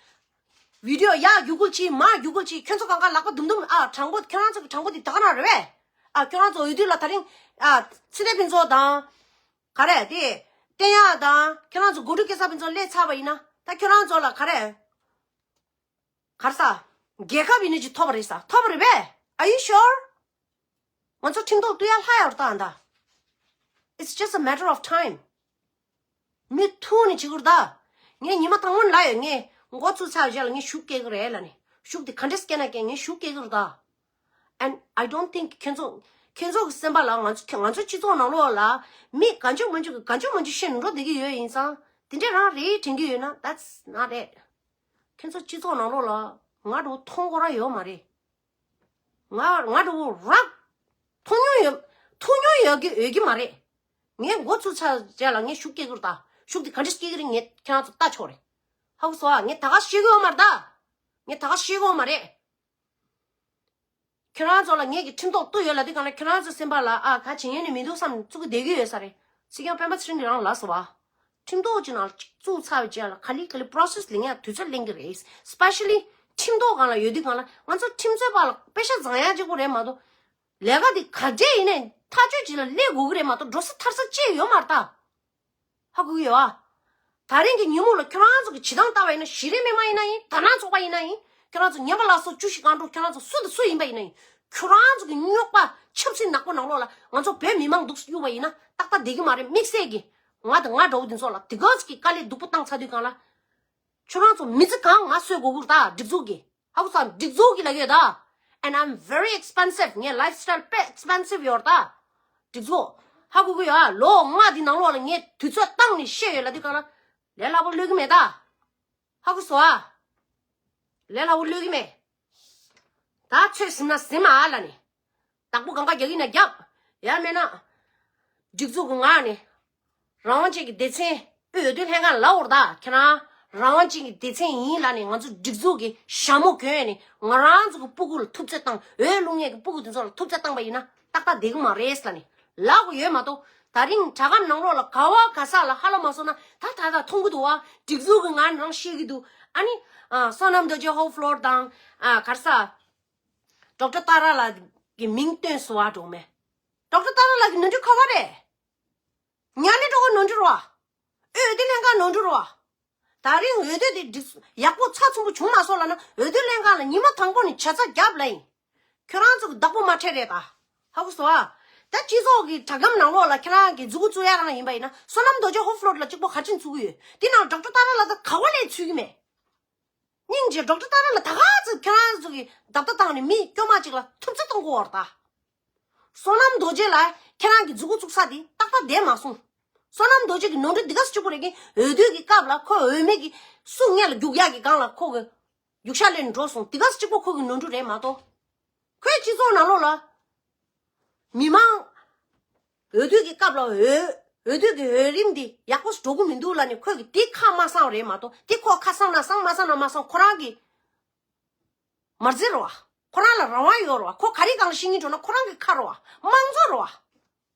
བི་ཌི་ཡོ་ཡར་རྒྱུག་ཁུལ་གྱིས་མར་རྒྱུག་ཁུལ་གྱིས་ཁྱོད་ཚོ་གང་ག་ལག་པ་དུམ་དུམ་ཨ་དྲང་པོ་ཁྱོད་རང་ཚོ་གི་དྲང་པོ་འདི་ད་ག་རང་རེད་པས། ཨ་ཁྱོད་རང་ཚོ་འོས་བསྡུ་ལ་ད་རིང་ཨ་ཚེ་བརྟན་ཕུན་ཚོགས་དང་། ག་རེ་དེ། བསྟན་ཡག་དང་ཁྱོད་རང་ཚོ་གོ་སྒྲིག་སྐལ་བཟང་ཕུན་ཚོགས་སླེབས་ཚར་བ་ཡིན་ན་ད་ཁྱོད་རང་ཚོ་ལ་ག་རེ། ག་རེ་ཟ། རྒྱལ་ཁབ་ཡིན་ནི་ཅིག་ཐོབ་པ་རེད་ཟ། ཐོབ་པ་རེད་པས། Are you sure? ང་ཚོ་ཁྲིམས་ཐོག་གཏུག་ཡ་ལྷག་ཡོད་རེད་ད་ཨ་ད། It's just a matter of time. མི་ཐུག་ནི་བྱེད་དགོས་རེད་ད། ངས་ཉི་མ་དང་པོ་ནས་ལབ་ཡོད། ངས་འགོ་ཚུགས་ཚར་རྗེས་ལ་ངས་ཤུགས་སྐྱེལ་གི་རེད་ལབ་ནས། ཤུགས་དེ་ག་འདྲས་སྐྱེལ་ན་སྐྱེལ། ངས་ཤུགས་སྐྱེལ་གི་རེད་ད། And I don't think ཁྱེད་ཚོ། ཁྱེད་ཚོ་གི་སེམས་པ་ལ་ང་ཚོ་ང་ཚོ་སྤྱི་ཚོགས་ནང་ལོགས་ལ་མི་ག་འཇུག་མ་འཇུག་གི་ག་འཇུག་མ་འཇུག་བཤད་ནས་འགྲོ་བསྡད་ཀྱི་ཡོད་ཡིན་ཙང་དེ་འདྲས་རང་རེད་དྲན་གྱི་ཡོད་ན། That's not it. ཁྱེད་ཚོ་སྤྱི་ཚོགས་ནང་ལོགས་ལ་ང་འགྲོ་མཐོང་གོ་ར་ཡོད་མ་རེད། ང་ང་འགྲོ་རག་མཐོང་མྱོང་ཡོད། མཐོང་མྱོང་ཡོད་ཀྱི་ཡོད་ཀྱི་མ་རེད། ངས་འགོ་ཚུགས་ཚར་རྗེས་ལ་ངས་ཤུགས་སྐྱེལ་གྱི་རེད་ད། ཤུགས་དེ་ག་འདྲས་སྐྱེལ་གྱི་རེད་ངས་ཁྱེད་རང་ཚོ་ལྟ་ཆོག་རེད། ཧ་གོ་སོང་ཨ། ངས་ད་ག་ཤེས་ཀྱི་ཡོད་མ་རེད་ད། ངས་ད་ག་ཤེས་ཀྱི་ཡོད་མ་རེད། ཁྱེད་རང་ཚོ་ལ་ངེད་ཀྱི་ཁྲིམས་ཐོག་གཏུག་ཡོད་ལབ་དུས་སྒང་ལ་ཁྱེད་རང་ཚོའི་སེམས་པ་ལ་ཨ་ག་བྱེད་ཉན་ནི་མི་འདུག་བསམ་བཙུགས་ཀྱི་བསྡད་ཀྱི་ཡོད་ས་རེད། སྲིད་སྐྱོང་སྤེན་པ་ཚེ་རིང་གིས་རང་ལབ་སོང་བ། ཁྲིམས་ཐོག་ཅིག་ནང་བཙུགས་ཚར་བའི་རྗེས་ལ་ག་ལེ་ག་ལེ་པོ་རོ་སེ་སི་ལེན་ཡ་དུས་ཚོད་ལེན་གྱི་རེད། སི་པེ་ཤ་ལི་ཁྲིམས་ཐོག་སྒང་ལ་ཡོད་དུས་སྒང་ལ་ང་ཚོ་ཁྲིམས་རྩོད་པ་ལ་པེ་ཤ་བཟང་ཡ་གཅིག་པོ་རེད་མ་གཏོགས། ལས་ཀ་དེ་ག་འདྲས་ཡིན་ནའི་ཐག་གཅོད་ཅིག་ལ་སླེབས་དགོས་ཀྱི་རེད་མ་གཏོགས་འགྲོ་ས་ཐར་ས་ཅི་ཡོད་མ་རེད་ད། ཧ་གོ་གི་ཡོད་ཨ། ད་རིང་གི་ཉིན་མོ་ལ་ཁྱོད་རང་ཚོ་གི་བྱེད་སྟངས་ལྟ་བ་ཡིན་ན་གཞི་རིམ་མི་མང་ཡིན་ན་ཡིན། དར་ནག་ཚོགས་པ་ཡིན་ན་ཡིན། ཁྱོད་རང་ཚོ་ཉན་པ་ལ་སོགས་བཅུ་བཞི་སྒང་དྲུག་ཁྱོད་རང་ཚོ་སུ་དང་སུ་ཡིན་པ་ཡིན་ན་ཡིན། ཁྱོད་རང་ཚོ་གི་རྙོག་པ་ཆབ་སྲིད་ནག་པོ་ནང་ལོགས་ལ་ང་ཚོ་བོད་མི་མང་འདུག་གཡུག་པ་ཡིན་ན་ཏག་ཏག་བསྡད་ཀྱི་མ་རེད། དམིགས་བསལ་གྱི་ང་དང་ང་འདྲ་བོ་འདི་ཚོ་ལ་དེ་ག་ཚོད་ཀྱི་དཀའ་ལས་སྡུག་པོ་བཏང་ཚར་དུས་སྒང་ལ། ཁྱོད་རང་ཚོ་མི་ཚེ་གང་ང་གསོད་དགོས་ཀྱི་རེད་ད། སྒྲིག་འཛུགས་ཀྱི། ཧ་གོ་སོང་། སྒྲིག་འཛུགས་ཀྱི་ལ་ཡོད་ད། And I'm very expensive. ངའི་ལའིཕ་སི་ཊལ་དཔེ་ཨེག་སི་པེན་སིབ་ཡོད་རེད་ད། སྒྲིག་འཛུགས། ཧ་གོ་གི་ཡོད་ཨ། ལོ་ལྔ་འདི་ནང་ལོགས་ལ་ངས་དུས་ཚོད་བཏང་ནས་བཤད་ཡོད་ལབ་དུས་སྒང་ལ། ལས་སླ་པོ་ལོས་ཀྱི་མེད་ད། ཧ་གོ་སོང་ཨ། ལས་སླ་པོ་ལོས་ཀྱི་མེད། ད་ཚོད་ཟིན་ན་ཟིན་མ་ཨ་ལ་ནི། བདག་པོ་གང་ག་རྒྱག་གི་ན་རྒྱབ། ཡང་མེད་ན། སྒྲིག་འཛུགས་ཀྱི་ངག་ནས། རང་དབང་ཅན་གྱི་སྡེ་ཚན། དབུས་འོས་བསྡུ་ལྷན་ཁང་ལ་འོར་ད་ཁྱེད་རང་། རང་དབང་ཅན་གྱི་སྡེ་ཚན་ཡིན་ལབ་ནས་ང་ཚོ་སྒྲིག་འཛུགས་ཀྱི་ཞྭ་མོ་གྱོན་ནས་ང་རང་ཚོ་གི་སྤུ་གུ་ལ་ཐུབ་ཚོད་བཏང་། འོས་བླུག་མཁན་གྱི་སྤུ་གུ་དེ་ཚོ་ལ་ཐུབ་ཚོད་བཏང་པ་ཡིན་ན་ཏག་ཏག་བསྡད་ཀྱི་མ་རེད་ལབ་ནས་ལབ་དགོས་ཡོད་མ་གཏོགས། ད་རིང་དྲ་སྒམ་ནང་ལོགས་ལ་ག་བ་ག་ས་ལ་ཧ་ལམ་མ་སོང་ན་ད་ད་ད་མཐོང་གི་འདུག་བ། སྒྲིག་འཛུགས་ཀྱི་ངག་ནས་རང་བཤད་ཀྱི་འདུག་ཨ་ནི། ཨ། བསོད་ནམས་རྡོ་རྗེ་ཧོ་ཕ་ལོར་དང་། ཨ། ག་རེ་ཟ། ཌོག་ཊར་ཏཱ་ར་ལགས་ཀྱི་མིང་བཏོན་སོང་བ་འགྲོ་མེད། ཌོག་ཊར་ཏཱ་ར་ལགས་ཀྱི་ནོར་འཁྲུལ་ག་བ་རེད། ཉ་ལི་ཀྲོ་གོ་ནོར་འཁྲུལ་རེད་བ། འོས་བསྡུ་ལྷན་ཁང་ནོར་འཁྲུལ་རེད་བ། ད་རིང་འོས་བསྡུ་དེ་འགྲིག་ཡག་པོ་ཚགས་ཚུད་པོ་བྱུང་མ་སོང་ལབ་ན། འོས་བསྡུ་ལྷན་ཁང་ལ་ཉི་མ་དང་པོ་ནས་ཇ་ཚ་རྒྱབ་ལ་ཡིན། ཁྱོད་རང་ཚོ་གི་བདག་པོ་མ་ཁྲེལ་རེད་ད། ཧ་གོ་སོང་ཨ། ད་སྤྱི་ཚོགས་ཀྱི་དྲ་སྒམ་ནང་ལོགས་ལ་ཁྱེད་རང་གི་མཛུབ་གུ་བཙུགས་ཡ་རང་ཡིན་པ་ཡིན་ན། བསོད་ནམས་རྡོ་རྗེ་ཧོབ་ཕློ་ཊི་ལ་གཅིག་པོ་ག་ཅིན་བཙུགས་ཀྱི་ཡོད། དེ་ནང་ཌོག་ཊར་ཏཱ་ར་ལ་ད་ག་བ་ལས་ཚུད་ཀྱི་མེད། སྙིང་རྗེ། ཌོག་ཊར་ཏཱ་ར་ལ་ད་ག་ཚོད་ཁྱེད་རང་ཚོ་གི་རྡབ་རྡབ་བཏང་ནས་མི་སྐྱོ་མ་གཅིག་ལ་ཐུབ་ཚོད་གཏོང་གི་ཡོད་རེད་ད། བསོད་ནམས་རྡོ་རྗེ་ལ་ཁྱེད་རང་གི་མཛུབ་གུ་བཙུགས་ས་དེ་ཏག་ཏག་བསྡད་མ་སོང་། བསོད་ནམས་རྡོ་རྗེ་གི་ནོར་འཁྲུལ་འདི་ག་ཚོད་གཅིག་པོ་རེད་གི། འོས་བསྡུ་གི་སྐབས་ལ་ཁོ་འོས་མི་གི་སུ་སྔོན་ལ་རྒྱུག་ཡག་གི་སྒང་ལ་ཁོ་གི་རྒྱུག་ཤར་ལེན་འགྲོ་སོང་། འདི་ག་ཚོད་གཅིག་པོ་ཁོ་གི་ནོར་འཁྲུལ་རེད་མ་གཏོགས། ཁོས་སྤྱི་ཚོགས་ནང་ལོགས་ལ་མི་མང་འོས་བསྡུ་གི་སྐབས་ལ་འོས་འོས་བསྡུ་གི་འོས་རིམ་འདི་ཡག་པོ་འགྲོ་གི་མི་འདུག་ལབ་ནས་ཁོས་གི་དེ་ཁ་མ་གསང་རེད་མ་གཏོགས། དེ་ཁོ་ཁ་གསང་ན་གསང་མ་གསང་ན་མ་གསང་། ཁོ་རང་གི་མ་རྩེ་རེད་བ། ཁོ་རང་ལ་རང་དབང་ཡོད་རེད་བ། ཁོ་ག་རེ་སྒང་ལ་བཤད་སྙིང་འདོད་ན་ཁོ་རང་གི་ཁ་རེད་བ། དམངས་གཙོ་རེད་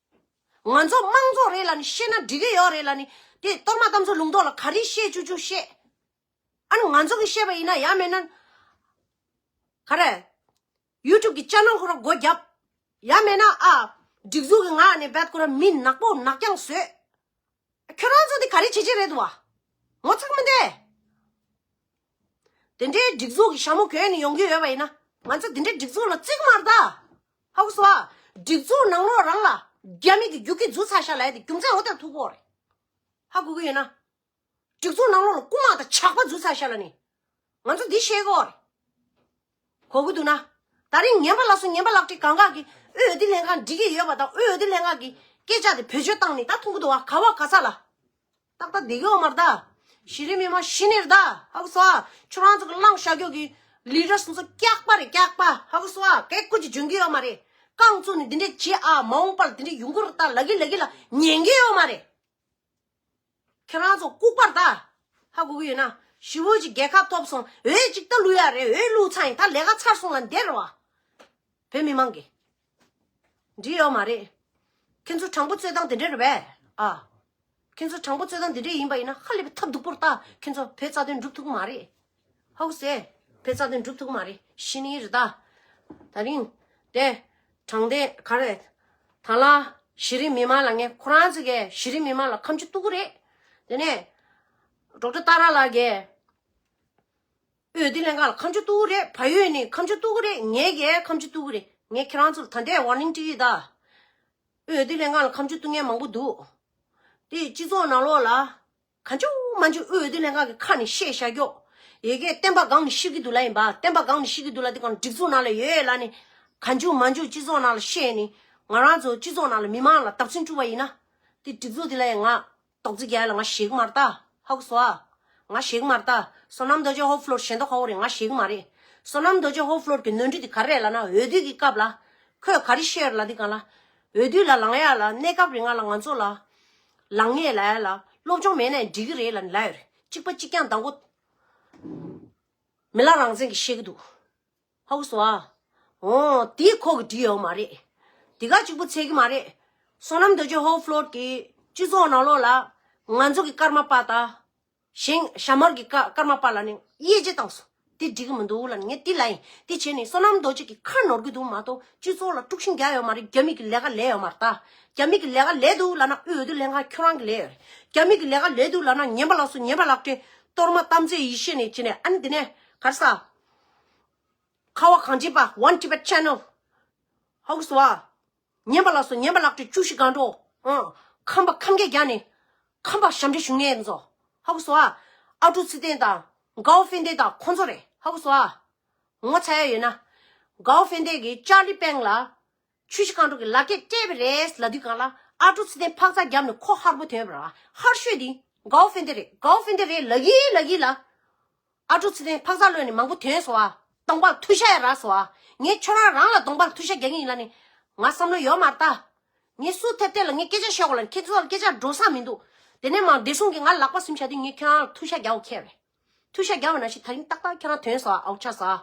བ། ང་ཚོ་དམངས་གཙོ་རེད་ལབ་ནས་བཤད་ན་འགྲིག་གི་ཡོད་རེད་ལབ་ནས། དེ་གཏོར་མ་གཏམ་ཚོ་ལུང་ཐོག་ལ་ག་རེ་བཤད་བཅུག་བཅུག་བཤད། ཨ་ནི་ང་ཚོ་གི་བཤད་པ་ཡིན་ན། ཡང་མེད་ན་ག་རེ། ཡུ་ཊུབ་གི་ཅེ་ནལ་ཁོ་རང་སྒོ་བརྒྱབ། ཡང་མེད་ན་ཨ། སྒྲིག་འཛུགས་ཀྱི་ངག་ནས་བད་ཁོ་རང་མི་ནག་པོ་ནག་རྐྱང་བཟོས། ཁྱོད་རང་ཚོ་དེ་ག་རེ་བྱེད་ཀྱི་རེད་འདུག་བ། ངོ་ཚ་གི་མི་འདུག། དེ་འདྲའི་སྒྲིག་འཛུགས་ཀྱི་ཞྭ་མོ་གྱོན་ནས་ཡོང་གི་ཡོད་པ་ཡིན་ན། ང་ཚོ་དེ་འདྲའི་སྒྲིག་འཛུགས་ལ་བརྩི་གི་མ་རེད་ད། ཧ་གོ་སོང་ཨ། སྒྲིག་འཛུགས་ནང་ལོགས་རང་ལ་རྒྱ་མི་གི་རྒྱུག་ཁྱི་འཛུལ་ཚར་ཤག་ལབ་ཡ་དེ་རྒྱུ་མཚན་འོ་དེར་ཐུག་གི་ཡོད་རེད། ཧ་གོ་གི་ཡོད་ན། སྒྲིག་འཛུགས་ནང་ལོགས་ལ་རྐུ་མ་དང་ཇག་པ་འཛུལ་ཚར་ཤག་ལབ་ནས། ང་ཚོ་འདི་ཤེས་དགོས་རེད། གོ་གི་འདུག་ན། ད་རིང་ཉན་པ་ལ་སོ་ཉན་པ་ལག་བྲིས་གང་ག་གི་འོས་བསྡུ་ལྷན་ཁང་འགྲིག་གི་ཡོད་པ་དང་། འོས་བསྡུ་ལྷན་ཁང་གི་སྐད་ཆ་དེ་བེད་སྤྱོད་བཏང་ནས་ད་མཐོང་གི་འདུག་བ། ག་བ་ག་ས་ལ། ཏག་ཏག་བསྡད་ཀྱི་ཡོད་མ་རེད་ད། གཞི་རིམ་མི་མང་ཤི་ནི་རེད་ད། ཧ་གོ་སོང་ཨ། ཁྱོད་རང་ཚོ་གི་གླེང་བཞག་རྒྱུ་གི་ལི་ཌར་སུ་ཚོ་སྐྱག་པ་རེད། སྐྱག་པ། ཧ་གོ་སོང་ཨ། སྐད་ཀོ་ཅིག་འཇོན་གྱི་ཡོད་མ་རེད། རྐང་བཙུགས་ནས་འདི་འདྲས་བྱེད་ཨ། མ་འོངས་པར་འདི་འདྲས་ཡོང་གི་རེད་ད་ལབ་ཀྱི་ལབ་ཀྱི་ལ་ཉན་གྱི་ཡོད་མ་རེད། ཁྱེད་རང་ཚོ་ལྐུགས་པ་རེད་ད། ཧ་གོ་གི་ཡོད་ན། ཞི་བོ་ཅིག་རྒྱལ་ཁ་ཐོབ་སོང་། འོས་ཅིག་ད་བླུག་ཡ་རེད། འོས་བླུགས་ཚར་ཡིན། ད་ལས་ཀ་ཚར་སོང་ལབ་བསྡད་རེད་བ། བོད་མི་མང་གི། འགྲིག་ཡོད་མ་རེད། ཁྱེད་ཚོ་དྲང་པོ་རྩོད་སྟངས་དེ་འདྲ་རེད་པས། ཨ། ཁྱེད་ཚོ་དྲང་པོ་རྩོད་སྟངས་དེ་འདྲ་ཡིན་པ་ཡིན་ན་ཧ་ལས་པའི་ཐབས་སྡུག་པོ་རེད་ད། ཁྱེད་ཚོ་བོད་རྩ་དོན་སྒྲུབ་ཐུབ་ཀྱི་མ་རེད། ཧ་གོ་སོང་ཨ། བོད་རྩ་དོན་སྒྲུབ་ཐུབ་ཀྱི་མ་རེད། ཤི་ནི་རེད་ད། ད་རིང་དེ་དྲང་བདེན་ག་རེ། ད་ལ་གཞི་རིམ་མི་མང་ལ། ངས་ཁོ་རང་ཚོ་གིས་གཞི་རིམ་མི་མང་ལ་ཁ་མཆུ་གཏུག་གི་རེད། དེ་ནས་ཌོག་ཊར་ཏཱ་ར་ལགས་ཀྱིས་འོས་བསྡུ་ལྷན་ཁང་ལ་ཁ་མཆུ་གཏུག་གི་རེད། བལ་ཡུལ་ནས་ཁ་མཆུ་གཏུག་གི་རེད། ངས་ཀྱིས་ཁ་མཆུ་གཏུག་གི་རེད། ངས་ཁྱེད་རང་ཚོ་ལ་ད་ལྟའི་ཝར་ནིང་སྤྲད་ཀྱི་ཡོད་ད། འོས་བསྡུ་ལྷན་ཁང་ལ་ཁ་མཆུ་གཏུག་མཁན་མང་པོ་འདུག། དེ་སྤྱི་ཚོགས་ནང་ལོགས་ལ་གང་བྱུང་མང་བྱུང་འོས་བསྡུ་ལྷན་ཁང་གི་ཁ་ནས་བཤད་བཞག་རྒྱུ། ཡ་གི་བསྟན་པ་སྒང་ནས་བཤད་ཀྱི་འདུག་ལབ་ཡིན་པ། བསྟན་པ་སྒང་ནས་བཤད་ཀྱི་འདུག་ལབ། དེ་གང་སྒྲིག་འཛུགས་ནང་ལ་ཡོད་ལབ་ནས་གང་བྱུང་མང་བྱུང་སྤྱི་ཚོགས་ནང་ལ་བཤད་ནས། ང་རང་ཚོ་སྤྱི་ཚོགས་ནང་ལ་མི་མང་ལ་བརྡབ་གསིག་བསྐྲུན་པ་ཡིན་ན། དེ་སྒྲིག་འཛུགས་དེ་ལ་ཡང་ང་རྡོག་རྫིས་རྒྱག་ཡ་ལ་ང་ཞེད་ཀྱི་མ་རེད་ད། ཧ་གོ་སོང་ཨ། ང་ཞེད་ཀྱི་མ་རེད་ད། བསོད་ནམས་རྡོ་རྗེ་ཧོབ་ཕློ་ཊི་ཞེ་འདོགས་ཁ་བོ་རེད། ང་ཞེད་ཀྱི་མ་རེད། བསོད་ནམས་རྡོ་རྗེ་ཧོབ་ཕློ་ཊི་གི་ནོར་འཁྲུལ་དེ་ག་རེ་རེད་ལབ་ན། འོས་བསྡུ་གི་སྐབས་ལ་ཁོས་ག་རེ་བཤད་ཡོད་ལབ། དེ་གང་ལ། འོས་བསྡུ་ལ་ལངས་ཡ་ལ་གནས་སྐབས་རིང་ལ་ང་ཚོ་ལ་ལངས་ཡས་ལབ་ཡ་ལ་སློབ་སྦྱོང་མེད་ན་འགྲིག་གི་རེད་ལབ་ནས་ལབ་ཡོད་རེད། གཅིག་པ་གཅིག་རྐྱང་དང་པོ་མི་ལ་རང་བཙན་གྱིས་བཤད་ཀྱི་འདུག། ཧ་གོ་སོང་ཨ། འོ་དེ་ཁོ་གིས་འགྲིག་ཡོད་མ་རེད། དེ་ག་གཅིག་པུ་ཚད་ཀྱི་མ་རེད། བསོད་ནམས་རྡོ་རྗེ་ཧོབ་ཕློ་ཊི་གིས་སྤྱི་ཚོགས་ནང་ལོགས་ལ་ང་ཚོ་གི་ཀརྨ་པ་དང་། གཞན་ཞྭ་དམར་གྱི་ཀ་ཀརྨ་པ་ལ་ནི་དབྱེ་འབྱེད་བཏང་སོང་། དེ་འགྲིག་གི་མི་འདུག་ལབ་ནས་ངས་དེ་ལབ་ཡིན། དེ་བྱས་ནས་བསོད་ནམས་རྡོ་རྗེ་གི་ཁ་ནོར་གྱི་འདུག་མ་གཏོགས་སྤྱི་ཚོགས་ལ་དཀྲུག་ཤིང་རྒྱག་ཡོད་མ་རེད། རྒྱ་མི་གི་ལས་ཀ་ལས་ཡོད་མ་རེད་ད། རྒྱ་མི་གི་ལས་ཀ་ལས་འདུག་ལབ་ན་འོས་བསྡུ་ལྷན་ཁང་ཁྱོད་རང་གི་ལས་ཡོད་རེད། རྒྱ་མི་གི་ལས་ཀ་ལས་འདུག་ལབ་ན་ཉན་པ་ལགས་སོ་ཉན་པ་ལགས་ཏེ་གཏོར་མ་གཏམ་ཚེ་ཡེ་ཤེས་ནས་བྱས་ནས། ཨ་ནི་དེ་ནས་ག་རེ་ཟ། ཁ་བ་གངས་ཅན་པ། One Tibet Channel། ཧ་གོ་སོང་ཨ། ཉན་པ་ལགས་སོ་ཉན་པ་ལགས་ཏེ་བཅུ་བཞི་སྒང་དྲུག། ཨང་། ཁམས་པ་ཁམས་སྐད་རྒྱག་ནས་ཁམས་པ་ཞབས་འདྲེན་ཞུ་མཁན་ཚོ། ཧ་གོ་སོང་ཨ། ཨ་ཀྲུག་ཚེ་བརྟན་དང་གའོ་ཧྥེང་ཏེ་དང་ཁོང་ཚོ་རེད། ཧ་གོ་སོང་ཨ། ངོ་ཚ་ཡ་ཡོད་ན། གའོ་ཧྥེང་ཏེ་གིས་ཅར་ལི་པེང་ལ་བཅུ་བཞི་སྒང་དྲུག་གི་ལག་སྐྱེས་སྤྲད་པ་རེད་ལབ་དུས་སྒང་ལ། ཨ་ཀྲུག་ཚེ་བརྟན་ཕག་ཚ་བརྒྱབ་ནས་ཁོ་ཧར་པོ་ཐོན་པ་ར། ཧར་ཤོས་དེ་གའོ་ཧྥེང་ཏེ་རེད། གའོ་ཧྥེང་ཏེ་རེད་ལབ་ཀྱི་ལབ་ཀྱི་ལ། ཨ་ཀྲུག་ཚེ་བརྟན་ཕག་ཚ་གློད་ནས་མང་པོ་ཐོན་སོང་ཨ། གདོང་པ་ལ་ཐུག་ཤ་ཡ་རག་སོང་ཨ། ངས་ཁྱོད་རང་རང་ལ་གདོང་པ་ལ་ཐུག་ཤ་རྒྱག་གི་ཡིན་ལབ་ནས་ང་བསམ་བློ་ཡོད་མ་རེད་ད། ངས་སུ་ཐེབས་ཐེབས་ལ་ངས་སྐད་ཆ་བཤད་དགོས་ལབ་ནས་ཁྱེད་ཚོ་ལ་སྐད་ཆ་འགྲོ་ས་མི་འདུག། དེ་ནས་མར་བདེ་སྲུང་གིས་ང་ལག་པ་ཟིན་བྱ་དུས་ངས་ཁྱོད་རང་ལ་ཐུག་ཤ་རྒྱག་དགོས་ཁེལ་རེད། ཐུག་ཤ་རྒྱག་པ་ནང་བཞིན་ད་རིང་ཏག་ཏག་ཁྱོད་རང་ཐོན་སོང་ཨ། ཨའུ་ཆགས་སོང་ཨ།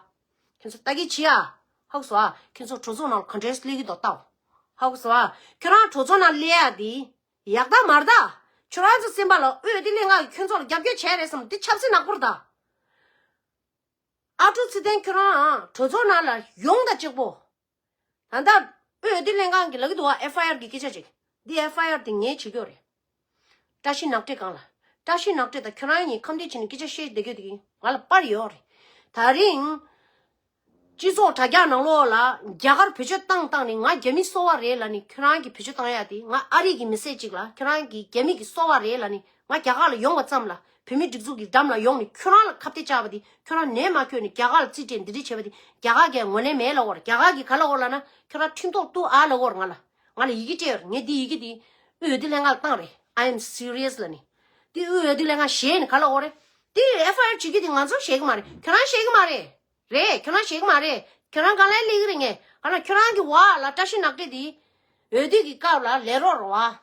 ཁྱེད་ཚོ་ལྟ་གི་བྱེད་ཨ། ཧ་གོ་སོང་ཨ། ཁྱེད་ཚོ་གྲོས་ཚོགས་ནང་ལ་ག་འདྲས་སླེབས་ཀྱི་འདུག་ལྟ། ཧ་གོ་སོང་ཨ། ཁྱོད་རང་གྲོས་ཚོགས་ནང་སླེབས་ཡ་དེ་ཡག་ད་མ་རེད་ད། ཁྱོད་རང་ཚོ་སེམས་པ་ལ་འོས་བསྡུ་ལྷན་ཁང་གིས་ཁྱོད་ཚོ་ལ་རྒྱབ་སྐྱོར་བྱས་རེད་བསམ། དེ་ཆབ་སྲིད་ནག་པོ་རེད་ད། ཨ་ཀྲུག་ཚེ་བརྟན་ཁྱོད་རང་གྲོས་ཚོགས་ནང་ལ་ཡོང་དང་གཅིག་པོ། ད་ལྟ་འོས་བསྡུ་ལྷན་ཁང་གིས་ལབ་ཀྱི་འདུག་བ། ཨེཕ་ཨའི་ཨར་གི་སྐད་ཆ་ཅིག། འདི་ཨེཕ་ཨའི་ཨར་དེ་ངས་བྱེད་ཀྱི་ཡོད་རེད། བཀྲ་ཤིས་ནག་ཁྲེས་སྒང་ལ། བཀྲ་ཤིས་ནག་ཁྲེ་དང་ཁྱོད་རང་གཉིས་ཁམས་བདེ་བྱས་ནས་སྐད་ཆ་བཤད་བསྡད་རྒྱུ་དེ་གིས་ང་ལ་པར་ཡོད་རེད། ད་རིང་སྤྱི་ཚོགས་དྲ་རྒྱ་ནང་ལོགས་ལ་རྒྱ་གར་བེད་སྤྱོད་བཏང་བཏང་ནས་ང་རྒྱ་མི་སོ་བ་རེད་ལབ་ནས་ཁྱོད་རང་གིས་བེད་སྤྱོད་བཏང་ཡ་དེ། ང་ཨ་རི་གི་མི་སེར་ཅིག་ལ་ཁྱོད་རང་གིས་རྒྱ་མི་གི་སོ་བ་རེད་ལབ་ནས་ང་རྒྱ་གར་ལ་ཡོང་བ་ཙམ་ལ་བོད་མི་སྒྲིག་འཛུགས་ཀྱི་འགྲམ་ལ་ཡོང་ནས་ཁྱོད་རང་ལ་ཁ་གཏད་བཅག་པ་དེ། ཁྱོད་རང་ནད་མ་ཁྱོན་ནས་རྒྱ་གར་ལ་རྩིས་སྤྲད་ནས་འདི་འདྲ་བྱས་པ་དེ་རྒྱ་གར་གྱིས་ངོས་ལེན་མེད་ལབ་ཡོད་རེད། རྒྱ་གར་གྱིས་ག་ལབ་ཡོད་རེད་ལབ་ན་ཁྱོད་རང་ཁྲིམས་ཐོག་གཏུག་ཨ་ལབ་ཡོད་རེད། ང་ལ་ང་ལ་ཡི་གེ་སྤྲད་ཡོད་རེད། ངས་འདི་ཡི་གེ་འདི་དབུས་འོས་བསྡུ་ལྷན་ཁང་ལ་བཏང་རེད། I am serious ལབ་ནས། འདི་དབུས་འོས་བསྡུ་ལྷན་ཁང་ཞེད་ནས་ག་ལབ་ཡོད་རེད། འདི་ཨེཕ་ཨའི་ཨར་བྱེད་རྒྱུ་དེ་ང་ཚོ་ཞེད་ཀྱི་མ་རེད། ཁྱོད་རང་ཞེད་ཀྱི་མ་རེད། རེད། ཁྱོད་རང་ཞེད་ཀྱི་མ་རེད། ཁྱོད་རང་གང་ལ་སླེབས་ཀྱི་རེད། ངས་ག་ལ་ཁྱོད་རང་གི་བ་ལ་བཀྲ་ཤིས་ནག་ཁྲེ་དེ་འོས་བསྡུ་གི་སྐབས་ལ་ལས་རོགས་རེད་བ།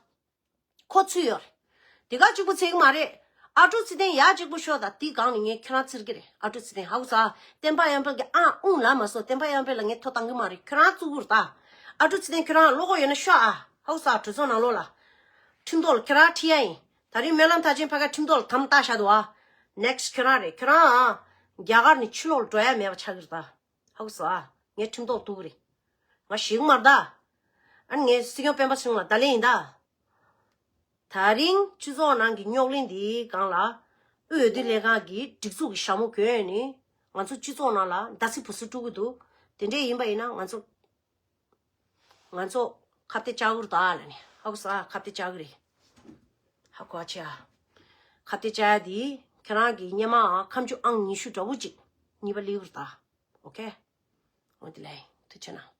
ཁོ་ཚུད་ཡོད་རེད། དེ་ག་གཅིག་པུ་ཚིག་མ་རེད། ཨ་ཀྲུག་ཚེ་བརྟན་ཡ་གཅིག་པུ་ཤོག་དང་དེའི་སྒང་ནས་ངས་ཁྱོད་རང་ཚིར་གི་རེད། ཨ་ཀྲུག་ཚེ་བརྟན་ཧ་གོ་སོང་ཨ། བསྟན་པ་དབྱངས་དཔལ་གྱི་ཨང་ཨུང་ལ་མ་སོང་། བསྟན་པ་དབྱངས་དཔལ་ལ་ངས་ཐོ་བཏང་གི་མ་རེད། ཁྱོད་རང་བཙུགས་དགོས་རེད་ད། ཨ་ཀྲུག་ཚེ་བརྟན་ཁྱོད་རང་བློ་ཁོག་ཡོད་ན་ཤོག་ཨ། ཧ་གོ་སོང་ཨ། གྲོས་ཚོགས་ནང་ལོགས་ལ། ཁྲིམས་ཐོག་ལ་ཁྱོད་རང་ཁྲིད་ཡ་ཡིན། ད་རིང་སྨོན་ལམ་མཐར་ཕྱིན་ཕ་ག་ཁྲིམས་ཐོག་ལ་དམ་བཏགས་བཞག་འདུག་ཨ། ནེག་སི་ཊི་ཁྱོད་རང་རེད། ཁྱོད་རང་ཨ། རྒྱ་གར་ནས་ཕྱི་ལོགས་ལ་འགྲོ་ཡ་མེད་པ་ཆགས་ཀྱི་རེད་ད། ཧ་གོ་སོང་ཨ། ངས་ཁྲིམས་ཐོག་གཏུག་གི་རེད། ང་ཞིག་མར་ད། ཨ་ནི་ངས་སྲིད་སྐྱོང་སྤེན་པ་ཚེ་རིང་ལ་བརྡ་ལན་ཡིན་ད། ད་རིང་སྤྱི་ཚོགས་ནང་གི་རྙོག་གླེང་འདིའི་སྒང་ལ་དབུས་འོས་བསྡུ་ལྷན་ཁང་གི་སྒྲིག་འཛུགས་ཀྱི་ཞྭ་མོ་གྱོན་ནས་ང་ཚོ་སྤྱི་ཚོགས་ནང་ལ་མདའ་སིག་བུ་སུ་དཀྲུག་གི་འདུག་དེ་འདྲས་ཡིན་པ་ཡིན་ན་ང་ཚོ་ང་ཚོ་ཁ་གཏད་བཅག་གི་རེད་ད་ལབ་ནས། ཧ་གོ་སོང་ཨ། ཁ་གཏད་བཅག་གི་རེད། ཧ་གོ་ཨ་ཆེ་ཨ། ཁ་གཏད་བཅག་ཡ་དེ་ཁྱེད་རང་གི་སྔོན་མ་ཁ་མཆུ་ཨང་ཉི་ཤུ་འདྲ་བོ་ཅིག་གཉིས་པ་སླེབས་ཀྱི་རེད་ད། ཨོ་ཁེ། འོ་དེ་ལས་ཐུགས་རྗེ་གནང་།